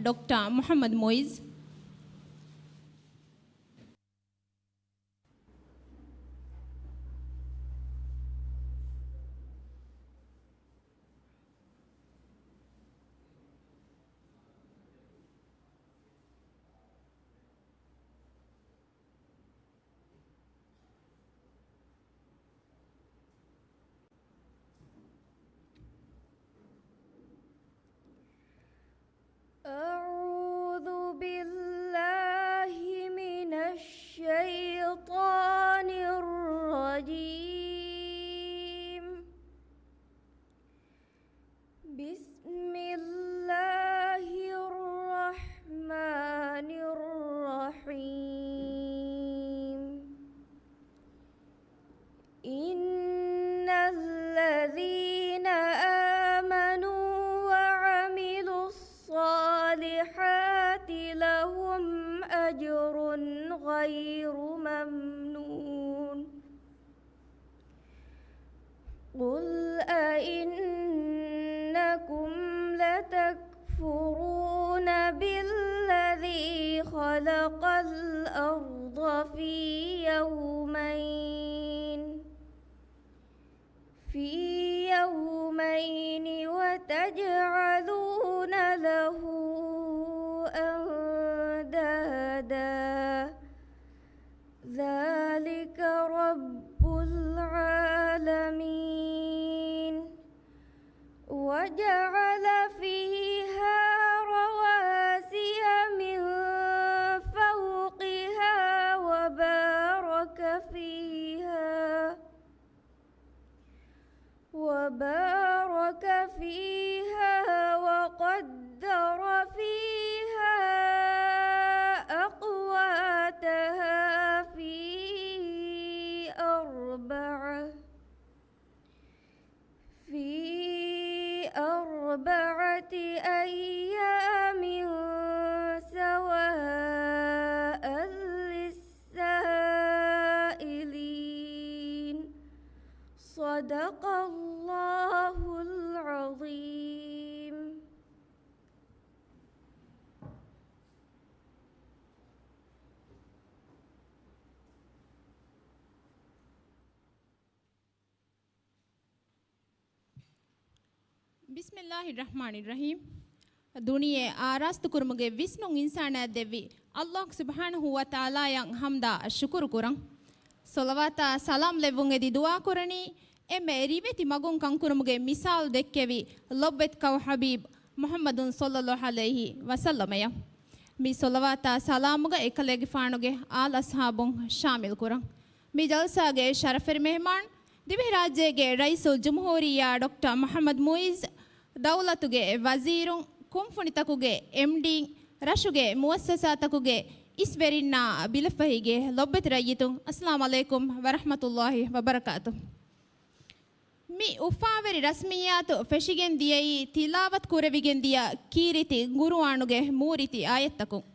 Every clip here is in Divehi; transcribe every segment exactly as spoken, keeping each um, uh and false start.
ޑޮކްޓަރ މުޙައްމަދު މުޢިއްޒު. أعوذ بالله من الشيطان الرجيم. بسم الله الرحمن الرحيم. إن الذين آمنوا وعملوا الصالحات لهم أجر غير ممنون. قل أئنكم لتكفرون بالذي خلق الأرض في يومين، في يومين وتجعلون له أندادا، ذلك رب العالمين. وجعل فيها رواسي من فوقها وبارك فيها، وبارك فيها وقدر فيها أقواتها في أربعة، في أربعة أيام سواء للسائلين. صدق الله العظيم. ބިސްމިއްލާހި ރަޙްމާނި ރަޙީމް. ދުނިޔެ އާރާސްތުކުރުމުގެ ވިސްނުން އިންސާނާ ދެއްވި އައްލާހު ސުބްޙާނަހޫ ވަތަޢާލާއަށް ޙަމްދާ ޝުކުރު ކުރަން. ޞަލަވާތާ ސަލާމް ލެއްވުން އެދި ދުޢާ ކުރަނީ، އެންމެ ރިވެތި މަގުން ކަންކުރުމުގެ މިސާލު ދެއްކެވި ލޮބުވެތި ކައު ޙަބީބް މުޙައްމަދު ޞައްލައްލާހު ޢަލައިހި ވަސައްލަމަޔަށް. މި ޞަލަވާތާ ސަލާމުގަ އެކަލޭގެފާނުގެ އާލް އަޞްޙާބުން ޝާމިލް ކުރަން. މި ޖަލްސާގެ ޝަރަފްވެރި މެހެމާން، ދިވެހިރާއްޖޭގެ ރައީސުލްޖުމްހޫރިއްޔާ ޑޮކްޓަރ މުޙައްމަދު މުޢިއްޒު، ދައުލަތުގެ ވަޒީރުން، ކުންފުނިތަކުގެ އެމްޑީން، ރަށުގެ މުއައްސަސާތަކުގެ އިސްވެރިންނާ ބިލެފަހީގެ ލޮބުވެތި ރައްޔިތުން، އައްސަލާމު ޢަލައިކުމް ވަރަޙްމަތުﷲި ވަބަރަކާތު. މި އުފާވެރި ރަސްމިއްޔާތު ފެށިގެން ދިޔައީ ތިލާވަތު ކުރެވިގެން ދިޔަ ކީރިތި ޤުރުއާނުގެ މޫރިތި އާޔަތްތަކުން.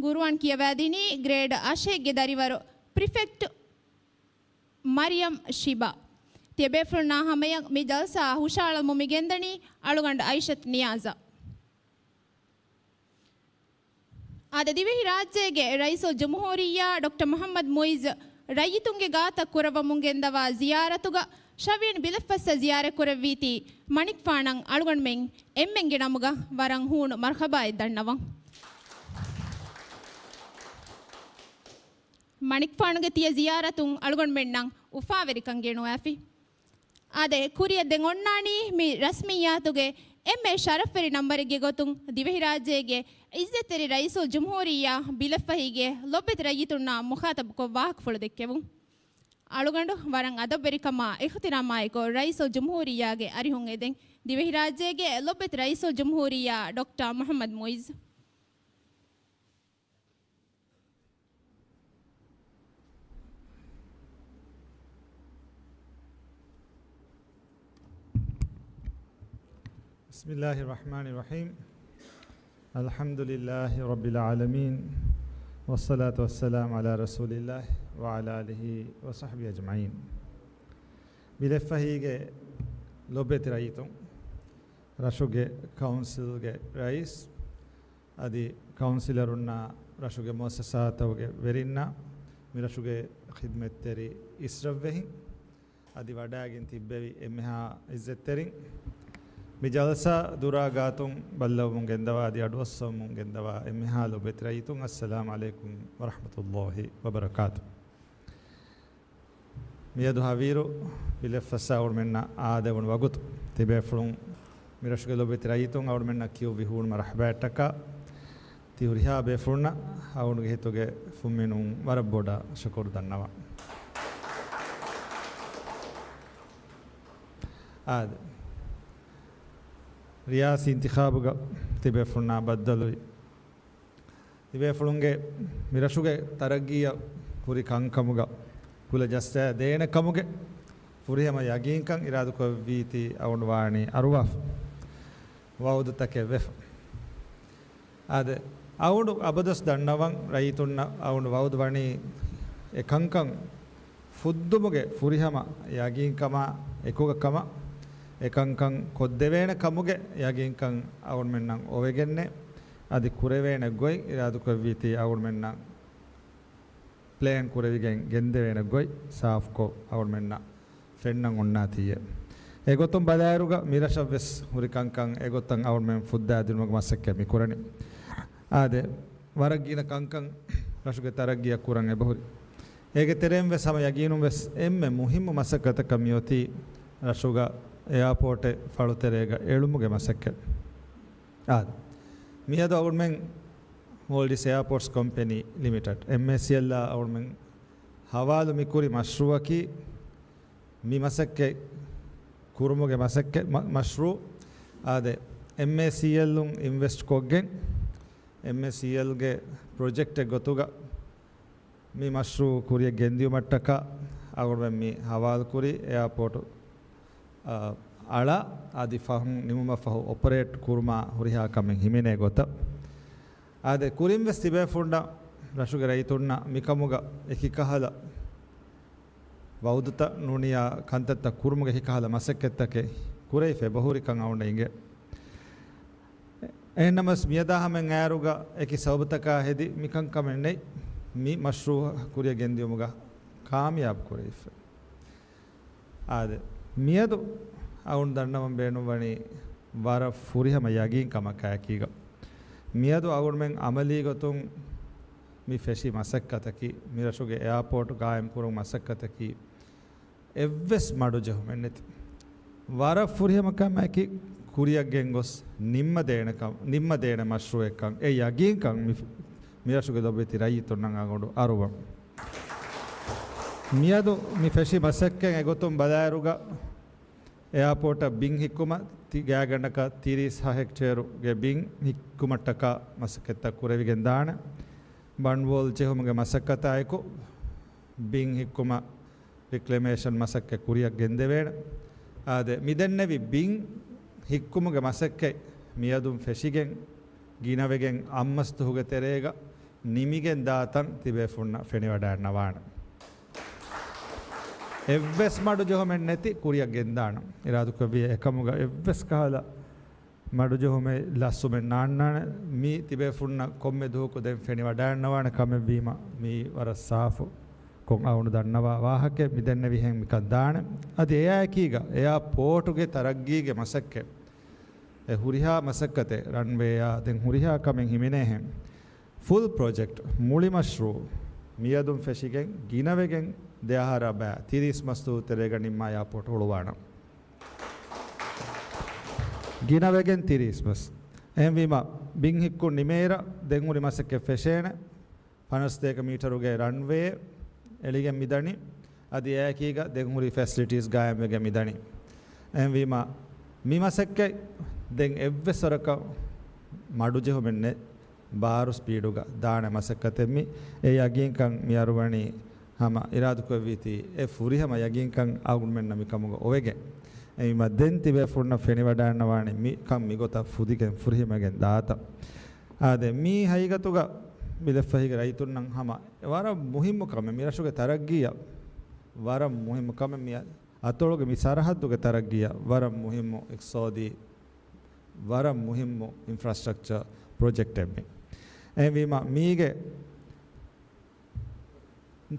ޤުރުއާން ކިޔަވާދިނީ ގްރޭޑް އަށެއްގެ ދަރިވަރު ޕްރިފެކްޓް މަރިޔަމް ޝިބާ. ތިޔަބޭފުޅުންނާ ހަމަޔަށް މި ޖަލްސާ ހުށައަޅަމުން މި ގެންދަނީ އަޅުގަނޑު އައިޝަތު ނިޔާޒާ. އާދެ، ދިވެހިރާއްޖޭގެ ރައީސުލްޖުމްހޫރިއްޔާ ޑޮކްޓަރ މުޙައްމަދު މުޢިއްޒު ރައްޔިތުންގެ ގާތަށް ކުރައްވަމުން ގެންދަވާ ޒިޔާރަތުގަ ޝަވީން ބިލެފަސްއަށް ޒިޔާރަތްކުރެއްވީތީ މަނިކުފާނަށް އަޅުގަނޑުމެން އެންމެންގެ ނަމުގަ ވަރަށް ހޫނު މަރްޙަބާއެއް ދަންނަވަން. މަނިކުފާނުގެ ތިޔަ ޒިޔާރަތުން އަޅުގަނޑުމެންނަށް އުފާވެރިކަން ގެނުވާފި. އާދެ، ކުރިއަށް ދެން އޮންނާނީ މި ރަސްމިއްޔާތުގެ އެންމެ ޝަރަފްވެރި ނަމްބަރެއްގެ ގޮތުން ދިވެހިރާއްޖޭގެ ޢިއްޒަތްތެރި ރައީސުލްޖުމްހޫރިއްޔާ ބިލެފަހީގެ ލޮބުވެތި ރައްޔިތުންނާ މުޚާޠަބުކޮށް ވާހަކަފުޅު ދެއްކެވުން. އަޅުގަނޑު ވަރަށް އަދަބުވެރިކަމާ އިޙްތިރާމާއެކު ރައީސުލްޖުމްހޫރިއްޔާގެ އަރިހުން އެދެން ދިވެހިރާއްޖޭގެ ލޮބުވެތި ރައީސުލްޖުމްހޫރިއްޔާ ޑޮކްޓަރ މުޙައްމަދު މުޢިއްޒު. بسم الله الرحمن الرحيم. الحمد لله رب العالمين. والصلاة والسلام على رسول الله وعلى آله وصحبه أجمعين. ބިލެފަހީގެ ލޮބުވެތި ރައްޔިތުން، ރަށުގެ ކައުންސިލްގެ ރައީސް، އަދި ކައުންސިލަރުންނާ، ރަށުގެ މުއައްސަސާތަކުގެ ވެރިންނާ، މިރަށުގެ ޚިދްމަތްތެރި އިސްރަށްވެހިން، އަދި ވަޑައިގެން ތިއްބެވި އެންމެހާ ޢިއްޒަތްތެރިން، މި ޖަލްސާ ދުރާ ގާތުން ބައްލަވަމުން ގެންދަވާ އަދި އަޑުއައްސަވަމުން ގެންދަވާ އެންމެހާ ލޮބުވެތި ރައްޔިތުން، އައްސަލާމް ޢަލައިކުމް ވަރަޙްމަތުﷲ ވަބަރަކާތު. މިއަދު ހަވީރު ބިލެއްފަސް އަޅުމެންނަށް އާދެވުނު ވަގުތު، ތިބޭފުޅުން މިރަށުގެ ލޮބުވެތި ރައްޔިތުން އަޅުމެންނަށް ކިޔުއްވި ހޫނު މަރްޙަބާއަށްޓަކާ، ތި ހުރިހާ ބޭފުޅުންނަށް އަޅުގަނޑުގެ ހިތުގެ ފުންމިނުން ވަރަށް ބޮޑަށް ޝުކުރު ދަންނަވަން. އާދެ، ރިޔާސީ އިންތިޚާބުގަ ތިބޭފުޅުންނާ ބައްދަލުވި ތިބޭފުޅުންގެ މިރަށުގެ ތަރައްގީއަށް ހުރި ކަންކަމުގަ ކުލަ ޖައްސައިދޭނެ ކަމުގެ ފުރިހަމަ ޔަގީންކަން އިރާދަކުރެއްވީތީ އަޅުގަނޑު ވާނީ އަރުވާފަ ވައުދުތަކެއް ވެފަ. އާދެ، އަޅުގަނޑު އަބަދުވެސް ދަންނަވަން ރައްޔިތުންނަށް އަޅުގަނޑު ވައުދު ވަނީ އެ ކަންކަން ފުއްދުމުގެ ފުރިހަމަ ޔަގީންކަމާ އެކުގަ ކަމަށް، އެ ކަންކަން ކޮށްދެވޭނެ ކަމުގެ ޔަގީންކަން އަޅުގަނޑުމެންނަށް އޮވެގެންނޭ. އަދި ކުރެވޭނެ ގޮތް އިރާދަކުރެއްވީތީ އަޅުގަނޑުމެންނަށް ޕްލޭން ކުރެވިގެން ގެންދެވޭނެ ގޮތް ސާފުކޮށް އަޅުގަނޑުމެންނަށް ފެންނަން އޮންނާތީއޭ. އެގޮތުން ބަލާއިރުގަ މިރަށަށްވެސް ހުރި ކަންކަން އެގޮތަށް އަޅުގަނޑުމެން ފުއްދާދިނުމުގެ މަސައްކަތް މި ކުރަނީ. އާދެ، ވަރަށް ގިނަ ކަންކަން ރަށުގެ ތަރައްގީއަށް ކުރަން އެބަހުރި. އޭގެ ތެރެއިން ވެސް ހަމަ ޔަގީނުން ވެސް އެންމެ މުހިއްމު މަސައްކަތަކަށް މިއޮތީ ރަށުގަ އެއާޕޯޓެއް ފަޅުތެރޭގަ އެޅުމުގެ މަސައްކަތް. އާދެ، މިއަދު އަޅުގަނޑުމެން މޯލްޑިވްސް އެއާޕޯޓްސް ކޮމްޕެނީ ލިމިޓެޑް، އެމްއޭސީއެލް، އާ އަޅުގަނޑުމެން ހަވާލު މިކުރި މަޝްރޫއަކީ، މި މަސައްކަތް ކުރުމުގެ މަސައްކަތް މަ-، މަޝްރޫއު. އާދެ، އެމްއޭސީއެލްއުން އިންވެސްޓް ކޮށްގެން، އެމްއޭސީއެލްގެ ޕްރޮޖެކްޓެއް ގޮތުގަ މި މަޝްރޫއު ކުރިއަށް ގެންދިޔުމަށްޓަކާ އަޅުގަނޑުމެން މި ހަވާލުކުރީ އެއާޕޯޓު، އާ، އަޅާ އަދި ފަހުން ނިމުމަށް ފަހު އޮޕަރޭޓް ކުރުމާ ހުރިހާ ކަމެއް ހިމެނޭ ގޮތަށް. އާދެ، ކުރިން ވެސް ތިބޭފުންނަށް، ރަށުގެ ރައްޔިތުންނަށް މިކަމުގަ އެކިކަހަލަ ވައުދުތައް ނޫނިޔާ ކަންތައްތައް ކުރުމުގެ އެކިކަހަލަ މަސައްކަތްތަކެއް ކުރެވިފަ އެބަހުރިކަން އަޅުގަނޑަށް އިނގޭ. އެހެންނަމަވެސް މިއަދާ ހަމައަށް އައިރުގަ އެކި ސަބަބުތަކާ ހެދި މިކަންކަމެއް ނެތް، މި މަޝްރޫއު ކުރިއަށް ގެންދިޔުމުގަ ކާމިޔާބު ކުރެވިފަ. އާދެ، މިއަދު އަޅުގަނޑު ދަންނަވަން ބޭނުންވަނީ ވަރަށް ފުރިހަމަ ޔަގީންކަމަކާއެކީގަ. މިއަދު އަޅުގަނޑުމެން އަމަލީގޮތުން މި ފެށި މަސައްކަތަކީ، މި ރަށުގެ އެއާޕޯޓް ގާއިމްކުރުން މަސައްކަތަކީ، އެއްވެސް މަޑުޖެހުމެއް ނެތި، ވަރަށް ފުރިހަމަ ކަމަކީ، ކުރިއަށް ގެންގޮސް ނިންމަދޭނެ ކަ-، ނިންމަދޭނެ މަޝްރޫއެއްކަން އެ ޔަގީންކަން މި، މި ރަށުގެ ލޮބުވެތި ރައްޔިތުންނަށް އަޅުގަނޑު އަރުވަން. މިއަދު މި ފެށި މަސައްކަތް އެގޮތުން ބަލާއިރުގަ، އެއާޕޯޓަށް ބިން ހިއްކުމަށް ތި-، ގާތްގަނޑަކަށް ތިރީސް ހަ ހެކްޓޭރުގެ ބިން ހިއްކުމަށްޓަކާ މަސައްކަތްތައް ކުރެވިގެން ދާނެ. ބަންޑުވޯލް ޖެހުމުގެ މަސައްކަތާއެކު، ބިން ހިއްކުމަށް ރިކްލަމޭޝަން މަސައްކަތް ކުރިއަށް ގެންދެވޭނެ. އާދެ، މިދެންނެވި ބިން ހިއްކުމުގެ މަސައްކަތް މިއަދުން ފެށިގެން، ގިނަވެގެން އަށްމަސްދުހުގެ ތެރޭގަ ނިމިގެން ދާތަން ތިބޭފުންނަށް ފެނިވަޑައިންނަވާނެ. އެއްވެސް މަޑުޖެހުމެއް ނެތި ކުރިއަށް ގެންދާނަން. އިރާދަކުރެއްވިއްޔާ އެކަމުގަ އެއްވެސް ކަހަލަ މަޑުޖެހުމެއް ލައްސުމެއް ނާންނާނެ. މީ ތިބޭފުންނަށް ކޮންމެ ދުވަހަކު ދެން ފެނިވަޑައިންނަވާނެ ކަމެއްވީމަ، މީ ވަރަށް ސާފު ކޮށް އަޅުގަނޑު ދަންނަވާ ވާހަކައެއް. މިދެންނެވިހެން މިކަން ދާނެ. އަދި އެއާއެކީގަ އެއާޕޯޓުގެ ތަރައްގީގެ މަސައްކަތް، އެ ހުރިހާ މަސައްކަތެއް، ރަންވޭއާ ދެން ހުރިހާ ކަމެއް ހިމެނޭހެން، ފުލް ޕްރޮޖެކްޓް، މުޅި މަޝްރޫއު މިއަދުން ފެށިގެން ގިނަވެގެން ދެ އަހަރާ ބައި ތިރީސް މަސްދުހު ތެރޭގަ ނިންމާ އެއާޕޯޓް ހުޅުވާނަން. ގިނަވެގެން ތިރީސް މަސް. އެހެންވީމަ، ބިން ހިއްކުން ނިމޭއިރަށް ދެން ހުރި މަސައްކަތް ފެށޭނެ. ފަނަސް ދޭކަ މީޓަރުގެ ރަންވޭ އެޅިގެން މިދަނީ. އަދި އެއާއެކީގަ ދެން ހުރި ފެސިލިޓީސް ގާއިމްވެގެން މިދަނީ. އެހެންވީމަ، މި މަސައްކަތް ދެން އެއްވެސް ވަރަކަށް މަޑުޖެހުމެއް ނެތް. ބާރު ސްޕީޑުގަ ދާނެ މަސައްކަތެއް މި. އެ ޔަގީންކަން މި އަރުވަނީ ހަމަ އިރާދަކުރެއްވީތީ އެ ފުރިހަމަ ޔަގީންކަން އަޅުގަނޑުމެންނަށް މިކަމުގަ އޮވެގެން. އެހެންވީމަ ދެން ތިބޭފުންނަށް ފެނިވަޑައިންނަވާނީ މިކަން މިގޮތަށް ފުދިގެން ފުރިހަމައިގެން ދާތަން. އާދެ، މީ ހަގީގަތުގަ ބިލެއްފަހީގެ ރައްޔިތުންނަށް ހަމަ ވަރަށް މުހިއްމު ކަމެއް. މިރަށުގެ ތަރައްގީއަށް ވަރަށް މުހިއްމު ކަމެއް. މި އަތޮޅުގެ މި ސަރަހައްދުގެ ތަރައްގީއަށް ވަރަށް މުހިއްމު އިޤްތިޞާދީ، ވަރަށް މުހިއްމު އިންފްރާސްޓްރަކްޗަރ ޕްރޮޖެކްޓެއް މި. އެހެންވީމަ މީގެ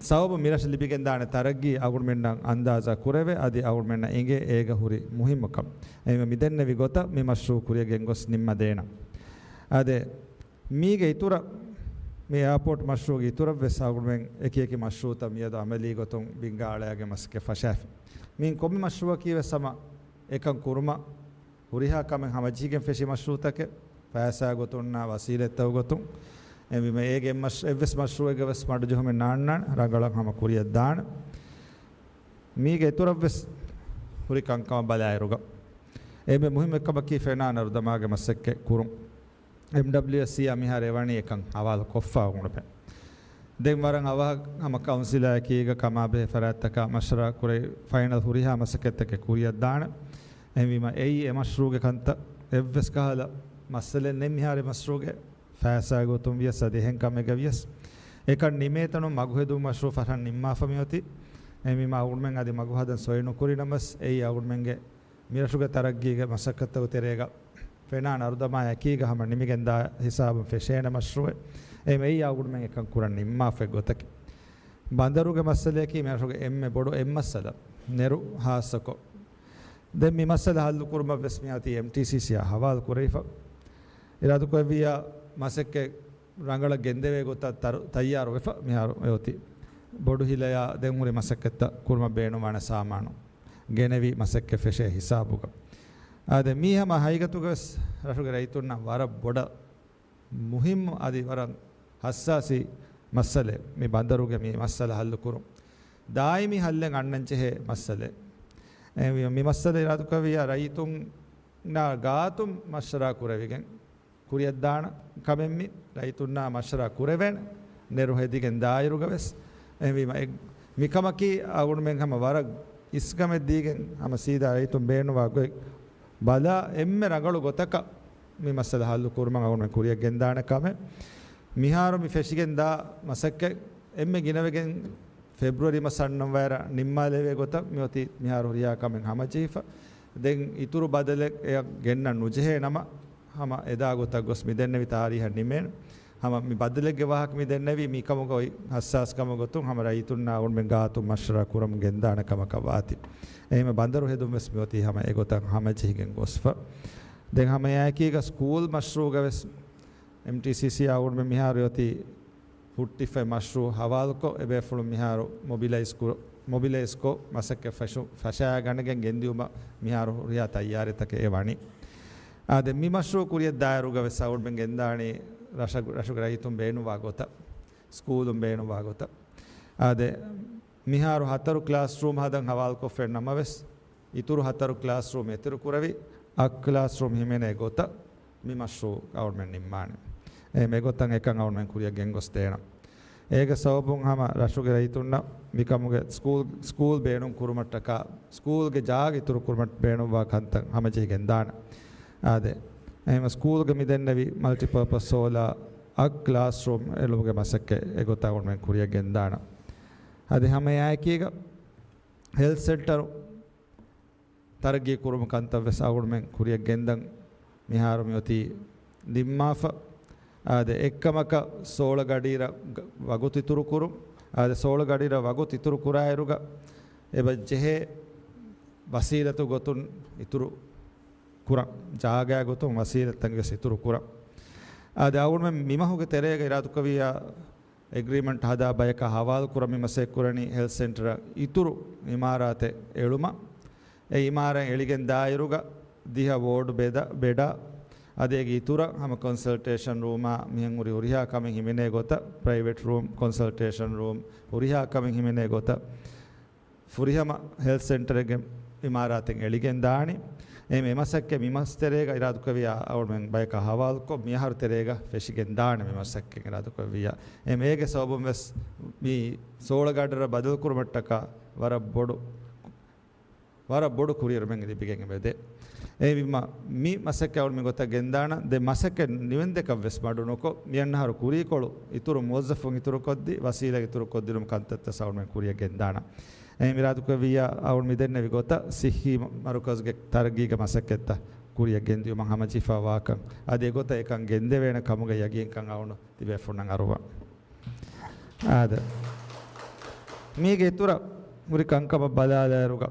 ސަބަބު މިރަށަށް ލިބިގެންދާނެ ތަރައްގީ އަޅުގަނޑުމެންނަށް އަންދާޒާ ކުރެވޭ، އަދި އަޅުގަނޑުމެންނަށް އެނގޭ އޭގަ ހުރި މުހިއްމުކަން. އެހެންވެ މިދެންނެވި ގޮތަށް މި މަޝްރޫޢު ކުރިއަށް ގެންގޮސް ނިންމަދޭނަން. އާދެ، މީގެ އިތުރަށް، މި އެއާޕޯޓް މަޝްރޫޢުގެ އިތުރަށް ވެސް އަޅުގަނޑުމެން އެކި އެކި މަޝްރޫޢުތައް މިއަދު އަމަލީ ގޮތުން ބިންގާ އަޅައިގެން މަސައްކަތް ފަށާފި. މިއިން ކޮންމެ މަޝްރޫޢަކީ ވެސް ހަމަ އެކަން ކުރުމަށް ހުރިހާ ކަމެއް ހަމަޖެހިގެން ފެށި މަޝްރޫޢުތަކެއް، ފައިސާ ގޮތުންނާ ވަސީލަތްތައް ގޮތުން. އެހެންވީމަ އޭގެ އެއްމަޝް-، އެއްވެސް މަޝްރޫޢެއްގަ ވެސް މަޑުޖެހުމެއް ނާންނާނެ، ރަނގަޅަށް ހަމަ ކުރިއަށް ދާނެ. މީގެ އިތުރަށް ވެސް ހުރި ކަންކަމަށް ބަލާއިރުގަ، އެންމެ މުހިއްމު އެއްކަމަކީ ފެނާ ނަރުދަމާގެ މަސައްކަތް ކުރުން. އެމްޑަބްލިއުއެސްސީއާ މިހާރު އެވަނީ އެކަން ހަވާލު ކޮށްފަ އުޅުމެ. ދެން ވަރަށް އަވަހަށް ހަމަ ކައުންސިލާއެކީގަ ކަމާބެހޭ ފަރާތްތަކާ މަޝްވަރާ ކުރެވި ފައިނަލް ހުރިހާ މަސައްކަތްތަކެއް ކުރިއަށް ދާނެ. އެހެންވީމަ އެއީ އެ މަޝްރޫޢުގެ ކަންތައް، އެއްވެސް ކަހަލަ މައްސަލައެއް ނެތް މިހާރު މަޝްރޫޢުގެ ފައިސާ ގޮތުން ވިޔަސް އަދި އެހެން ކަމެއްގަ ވިޔަސް. އެކަން ނިމޭތަނުން މަގުހެދުން މަޝްރޫޢު ފަށަން ނިންމާފަ މިއޮތީ. އެހެންވީމަ އަޅުގަނޑުމެން އަދި މަގު ހަދަން ސޮއި ނުކުރި ނަމަވެސް އެއީ އަޅުގަނޑުމެންގެ މިރަށުގެ ތަރައްގީގެ މަސައްކަތްތަކުގެ ތެރޭގަ ފެނާ ނަރުދަމާއެކީގަ ހަމަ ނިމިގެންދާ ހިސާބުން ފެށޭނެ މަޝްރޫޢެއް. އެހެންވެ އެއީ އަޅުގަނޑުމެން އެކަން ކުރަން ނިންމާފައި ގޮތަކީ. ބަނދަރުގެ މައްސަލަޔަކީ މިރަށުގެ އެންމެ ބޮޑު އެއްމައްސަލަ. ނެރު ހާއްސަކޮށް. ދެން މި މައްސަލަ ހައްލު ކުރުމަށް ވެސް މިއޮތީ އެމްޓީސީސީއާ ހަވާލު ކުރެވިފަ. އިރާދަކުރެއްވިއްޔާ މަސައްކަތް ރަނގަޅަށް ގެންދެވޭ ގޮތަށް ތަރު-، ތައްޔާރު ވެފަ މިހާރު އެއޮތީ. ބޮޑު ހިލަޔާ ދެން ހުރި މަސައްކަތްތައް ކުރުމަށް ބޭނުންވާނެ ސާމާނު ގެނެވި މަސައްކަތް ފެށޭ ހިސާބުގަ. އާދެ، މީ ހަމަ ހަގީގަތުގަ ވެސް ރަށުގެ ރައްޔިތުންނަށް ވަރަށް ބޮޑަށް މުހިއްމު އަދި ވަރަށް ހައްސާސީ މައްސަލައެއް، މި ބަނދަރުގެ މި މައްސަލަ ހައްލު ކުރުން. ދާއިމީ ހައްލެއް އަންނަން ޖެހޭ މައްސަލައެއް. އެ، މި، މި މައްސަލަ އިރާދަކުރެއްވިއްޔާ ރައްޔިތުންނާ ގާތުން މަޝްވަރާ ކުރެވިގެން ކުރިއަށްދާނަ ކަމެއް މި ރައްޔިތުންނާ މަޝްވަރާ ކުރެވޭނެ، ނެރު ހެދިގެން ދާއިރުގަ ވެސް. އެހެންވީމަ އެ، މިކަމަކީ އަޅުގަނޑުމެން ހަމަ ވަރަށް އިސްކަމެއް ދީގެން ހަމަ ސީދާ ރައްޔިތުން ބޭނުންވާ ގޮތް ބަލާ އެންމެ ރަނގަޅު ގޮތަކަށް މި މައްސަލަ ހައްލު ކުރުމަށް އަޅުގަނޑުމެން ކުރިއަށް ގެންދާނެ ކަމެއް. މިހާރު މި ފެށިގެން ދާ މަސައްކަތް އެންމެ ގިނަވެގެން ފެބްރުއަރީ މަސް އަންނަ ވައިރަށް ނިންމާލެވޭ ގޮތަށް މިއޮތީ މިހާރު ހުރިހާ ކަމެއް ހަމަޖެހިފަ. ދެން އިތުރު ބަދަލެއް އެއަށް ގެންނަން ނުޖެހޭ ނަމަ، ހަމަ އެދާ ގޮތަށް ގޮސް މިދެންނެވި ތާރީހަށް ނިމޭނެ. ހަމަ މި ބަދަލެއްގެ ވާހަކަ މި ދެންނެވީ މިކަމުގަ އޮތް ހައްސާސް ކަމުގެ ގޮތުން ހަމަ ރައްޔިތުންނާ އަޅުގަނޑުމެން ގާތުން މަޝްވަރާ ކުރަމުން ގެންދާނެ ކަމަކަށް ވާތީ. އެހެންވެ ބަނދަރު ހެދުން ވެސް މިއޮތީ ހަމަ އެގޮތަށް ހަމަޖެހިގެން ގޮސްފަ. ދެން ހަމަ އެއާއެކީގަ ސްކޫލް މަޝްރޫޢުގަ ވެސް އެމްޓީސީސީ އަޅުގަނޑުމެން މިހާރު އޮތީ ހުއްޓިފައި މަޝްރޫޢު ހަވާލުކޮށް، އެބޭފުޅުން މިހާރު މޮބިލައިޒް ކުރ-، މޮބިލައިޒްކޮށް މަސައްކަތް ފަށު-، ފަށައިގަނެގެން ގެންދިއުމަށް މިހާރު ހުރިހާ ތައްޔާރީތަކެއް އެ ވަނީ. އާދެ، މި މަޝްރޫޢު ކުރިއަށް ދާއިރުގަ ވެސް އަޅުގަނޑުމެން ގެންދާނީ ރަށަގު-، ރަށުގެ ރައްޔިތުން ބޭނުންވާ ގޮތަށް، ސްކޫލުން ބޭނުންވާ ގޮތަށް. އާދެ، މިހާރު ހަތަރު ކްލާސްރޫމް ހަދަން ހަވާލުކޮށްފައި ނަމަވެސް، އިތުރު ހަތަރު ކްލާސްރޫމް އެތެރެކުރެވި، އަށް ކްލާސްރޫމް ހިމެނޭ ގޮތަށް މި މަޝްރޫޢު އަޅުގަނޑުމެން ނިންމާނެ. އެ މެގޮތަށް އެކަން އަޅުގަނޑުމެން ކުރިއަށް ގެންގޮސްދޭނަން. އޭގެ ސަބަބުން ހަމަ ރަށުގެ ރައްޔިތުންނަށް މިކަމުގެ ސްކޫލް، ސްކޫލް ބޭނުން ކުރުމަށްޓަކާ، ސްކޫލްގެ ޖާގަ އިތުރު ކުރުމަށް ބޭނުންވާ ކަންތައް ހަމަޖެހިގެން ދާނެ. އާދެ، އެހެންވެ ސްކޫލްގެ މިދެންނެވި މަލްޓިޕާޕަސް ހޯލާ އަށް ކްލާސްރޫމް އެޅުމުގެ މަސައްކަތް އެގޮތަށް އަޅުގަނޑުމެން ކުރިއަށް ގެންދާނަން. އަދި ހަމަ އެއާއެކީގަ ހެލްތް ސެންޓަރު ތަރައްގީ ކުރުމު ކަންތައް ވެސް އަޅުގަނޑުމެން ކުރިއަށް ގެންދަން މިހާރު މިއޮތީ ނިންމާފަ. އާދެ، އެއްކަމަކަށް ސޯޅަ ގަޑިއިރަށް ގަ-، ވަގުތު އިތުރު ކުރުން. އާދެ، ސޯޅަ ގަޑިއިރަށް ވަގުތު އިތުރު ކުރާއިރުގަ އެބަ ޖެހޭ ވަސީލަތު ގޮތުން އިތުރު ކުރަން، ޖާގަ ގޮތުން ވަސީލަތްތައް ވެސް އިތުރު ކުރަން. އާދެ، އަޅުގަނޑުމެން މިމަހުގެ ތެރޭގަ އިރާދަކުރެއްވިއްޔާ އެގްރީމަންޓް ހަދާ ބަޔަކާ ހަވާލު ކުރަން މި މަސައްކަތް ކުރަނީ ހެލްތް ސެންޓަރަށް އިތުރު އިމާރާތެއް އެޅުމަށް. އެ އިމާރާތް އެޅިގެން ދާއިރުގަ ދިހަ ވޯޑް ބެދަ-، ބެޑާ، އަދި އޭގެ އިތުރަށް ހަމަ ކޮންސަލްޓޭޝަން ރޫމާ މިހެން ހުރި ހުރިހާ ކަމެއް ހިމެނޭ ގޮތަށް، ޕްރައިވެޓް ރޫމް، ކޮންސަލްޓޭޝަން ރޫމް، ހުރިހާ ކަމެއް ހިމެނޭ ގޮތަށް ފުރިހަމަ ހެލްތް ސެންޓަރެއްގެ އިމާރާތެއް އެޅިގެން ދާނީ. އެ މި މަސައްކަތް މި މަސް ތެރޭގަ އިރާދަކުރެއްވިއްޔާ އަޅުގަނޑުމެން ބަޔަކާ ހަވާލުކޮށް، މިއަހަރު ތެރޭގަ ފެށިގެން ދާނެ މި މަސައްކަތް އިރާދަކުރެއްވިއްޔާ. އެ މޭގެ ސަބަބުން ވެސް މި ސޯޅަ ގަޑިއިރަށް ބަދަލު ކުރުމަށްޓަކާ ވަރަށް ބޮޑު، ވަރަށް ބޮޑު ކުރިއެރުމެއް ލިބިގެން އެބަދޭ. އެހެންވީމަ މި މަސައްކަތް އަޅުގަނޑު މި ގޮތަށް ގެންދާނަން. ދެ މަސައްކަތް ނިވެންދެކަށް ވެސް މަޑު ނުކޮށް، މިއަންނަ އަހަރު ކުރީކޮޅު އިތުރު މުވައްޒަފުން އިތުރުކޮށްދީ، ވަސީލަތް އިތުރުކޮށްދިނުމަށް ކަންތައްތައް އަޅުގަނޑުމެން ކުރިއަށް ގެންދާނަން. އެހެން އިރާދަކުރެއްވިއްޔާ އަޅުގަނޑު މިދެންނެވި ގޮތަށް ސިއްހީ މަރުކަޒުގެ ތަރައްގީގެ މަސައްކަތްތައް ކުރިއަށް ގެންދިއުމަށް ހަމަޖެހިފައި ވާކަން، އަދި އެގޮތަށް އެކަން ގެންދެވޭނެ ކަމުގެ ޔަގީންކަން އަޅުގަނޑު ތިބޭފުޅުންނަށް އަރުވަން. އާދެ، މީގެ އިތުރަށް ހުރި ކަންކަމަށް ބަލާލާއިރުގަ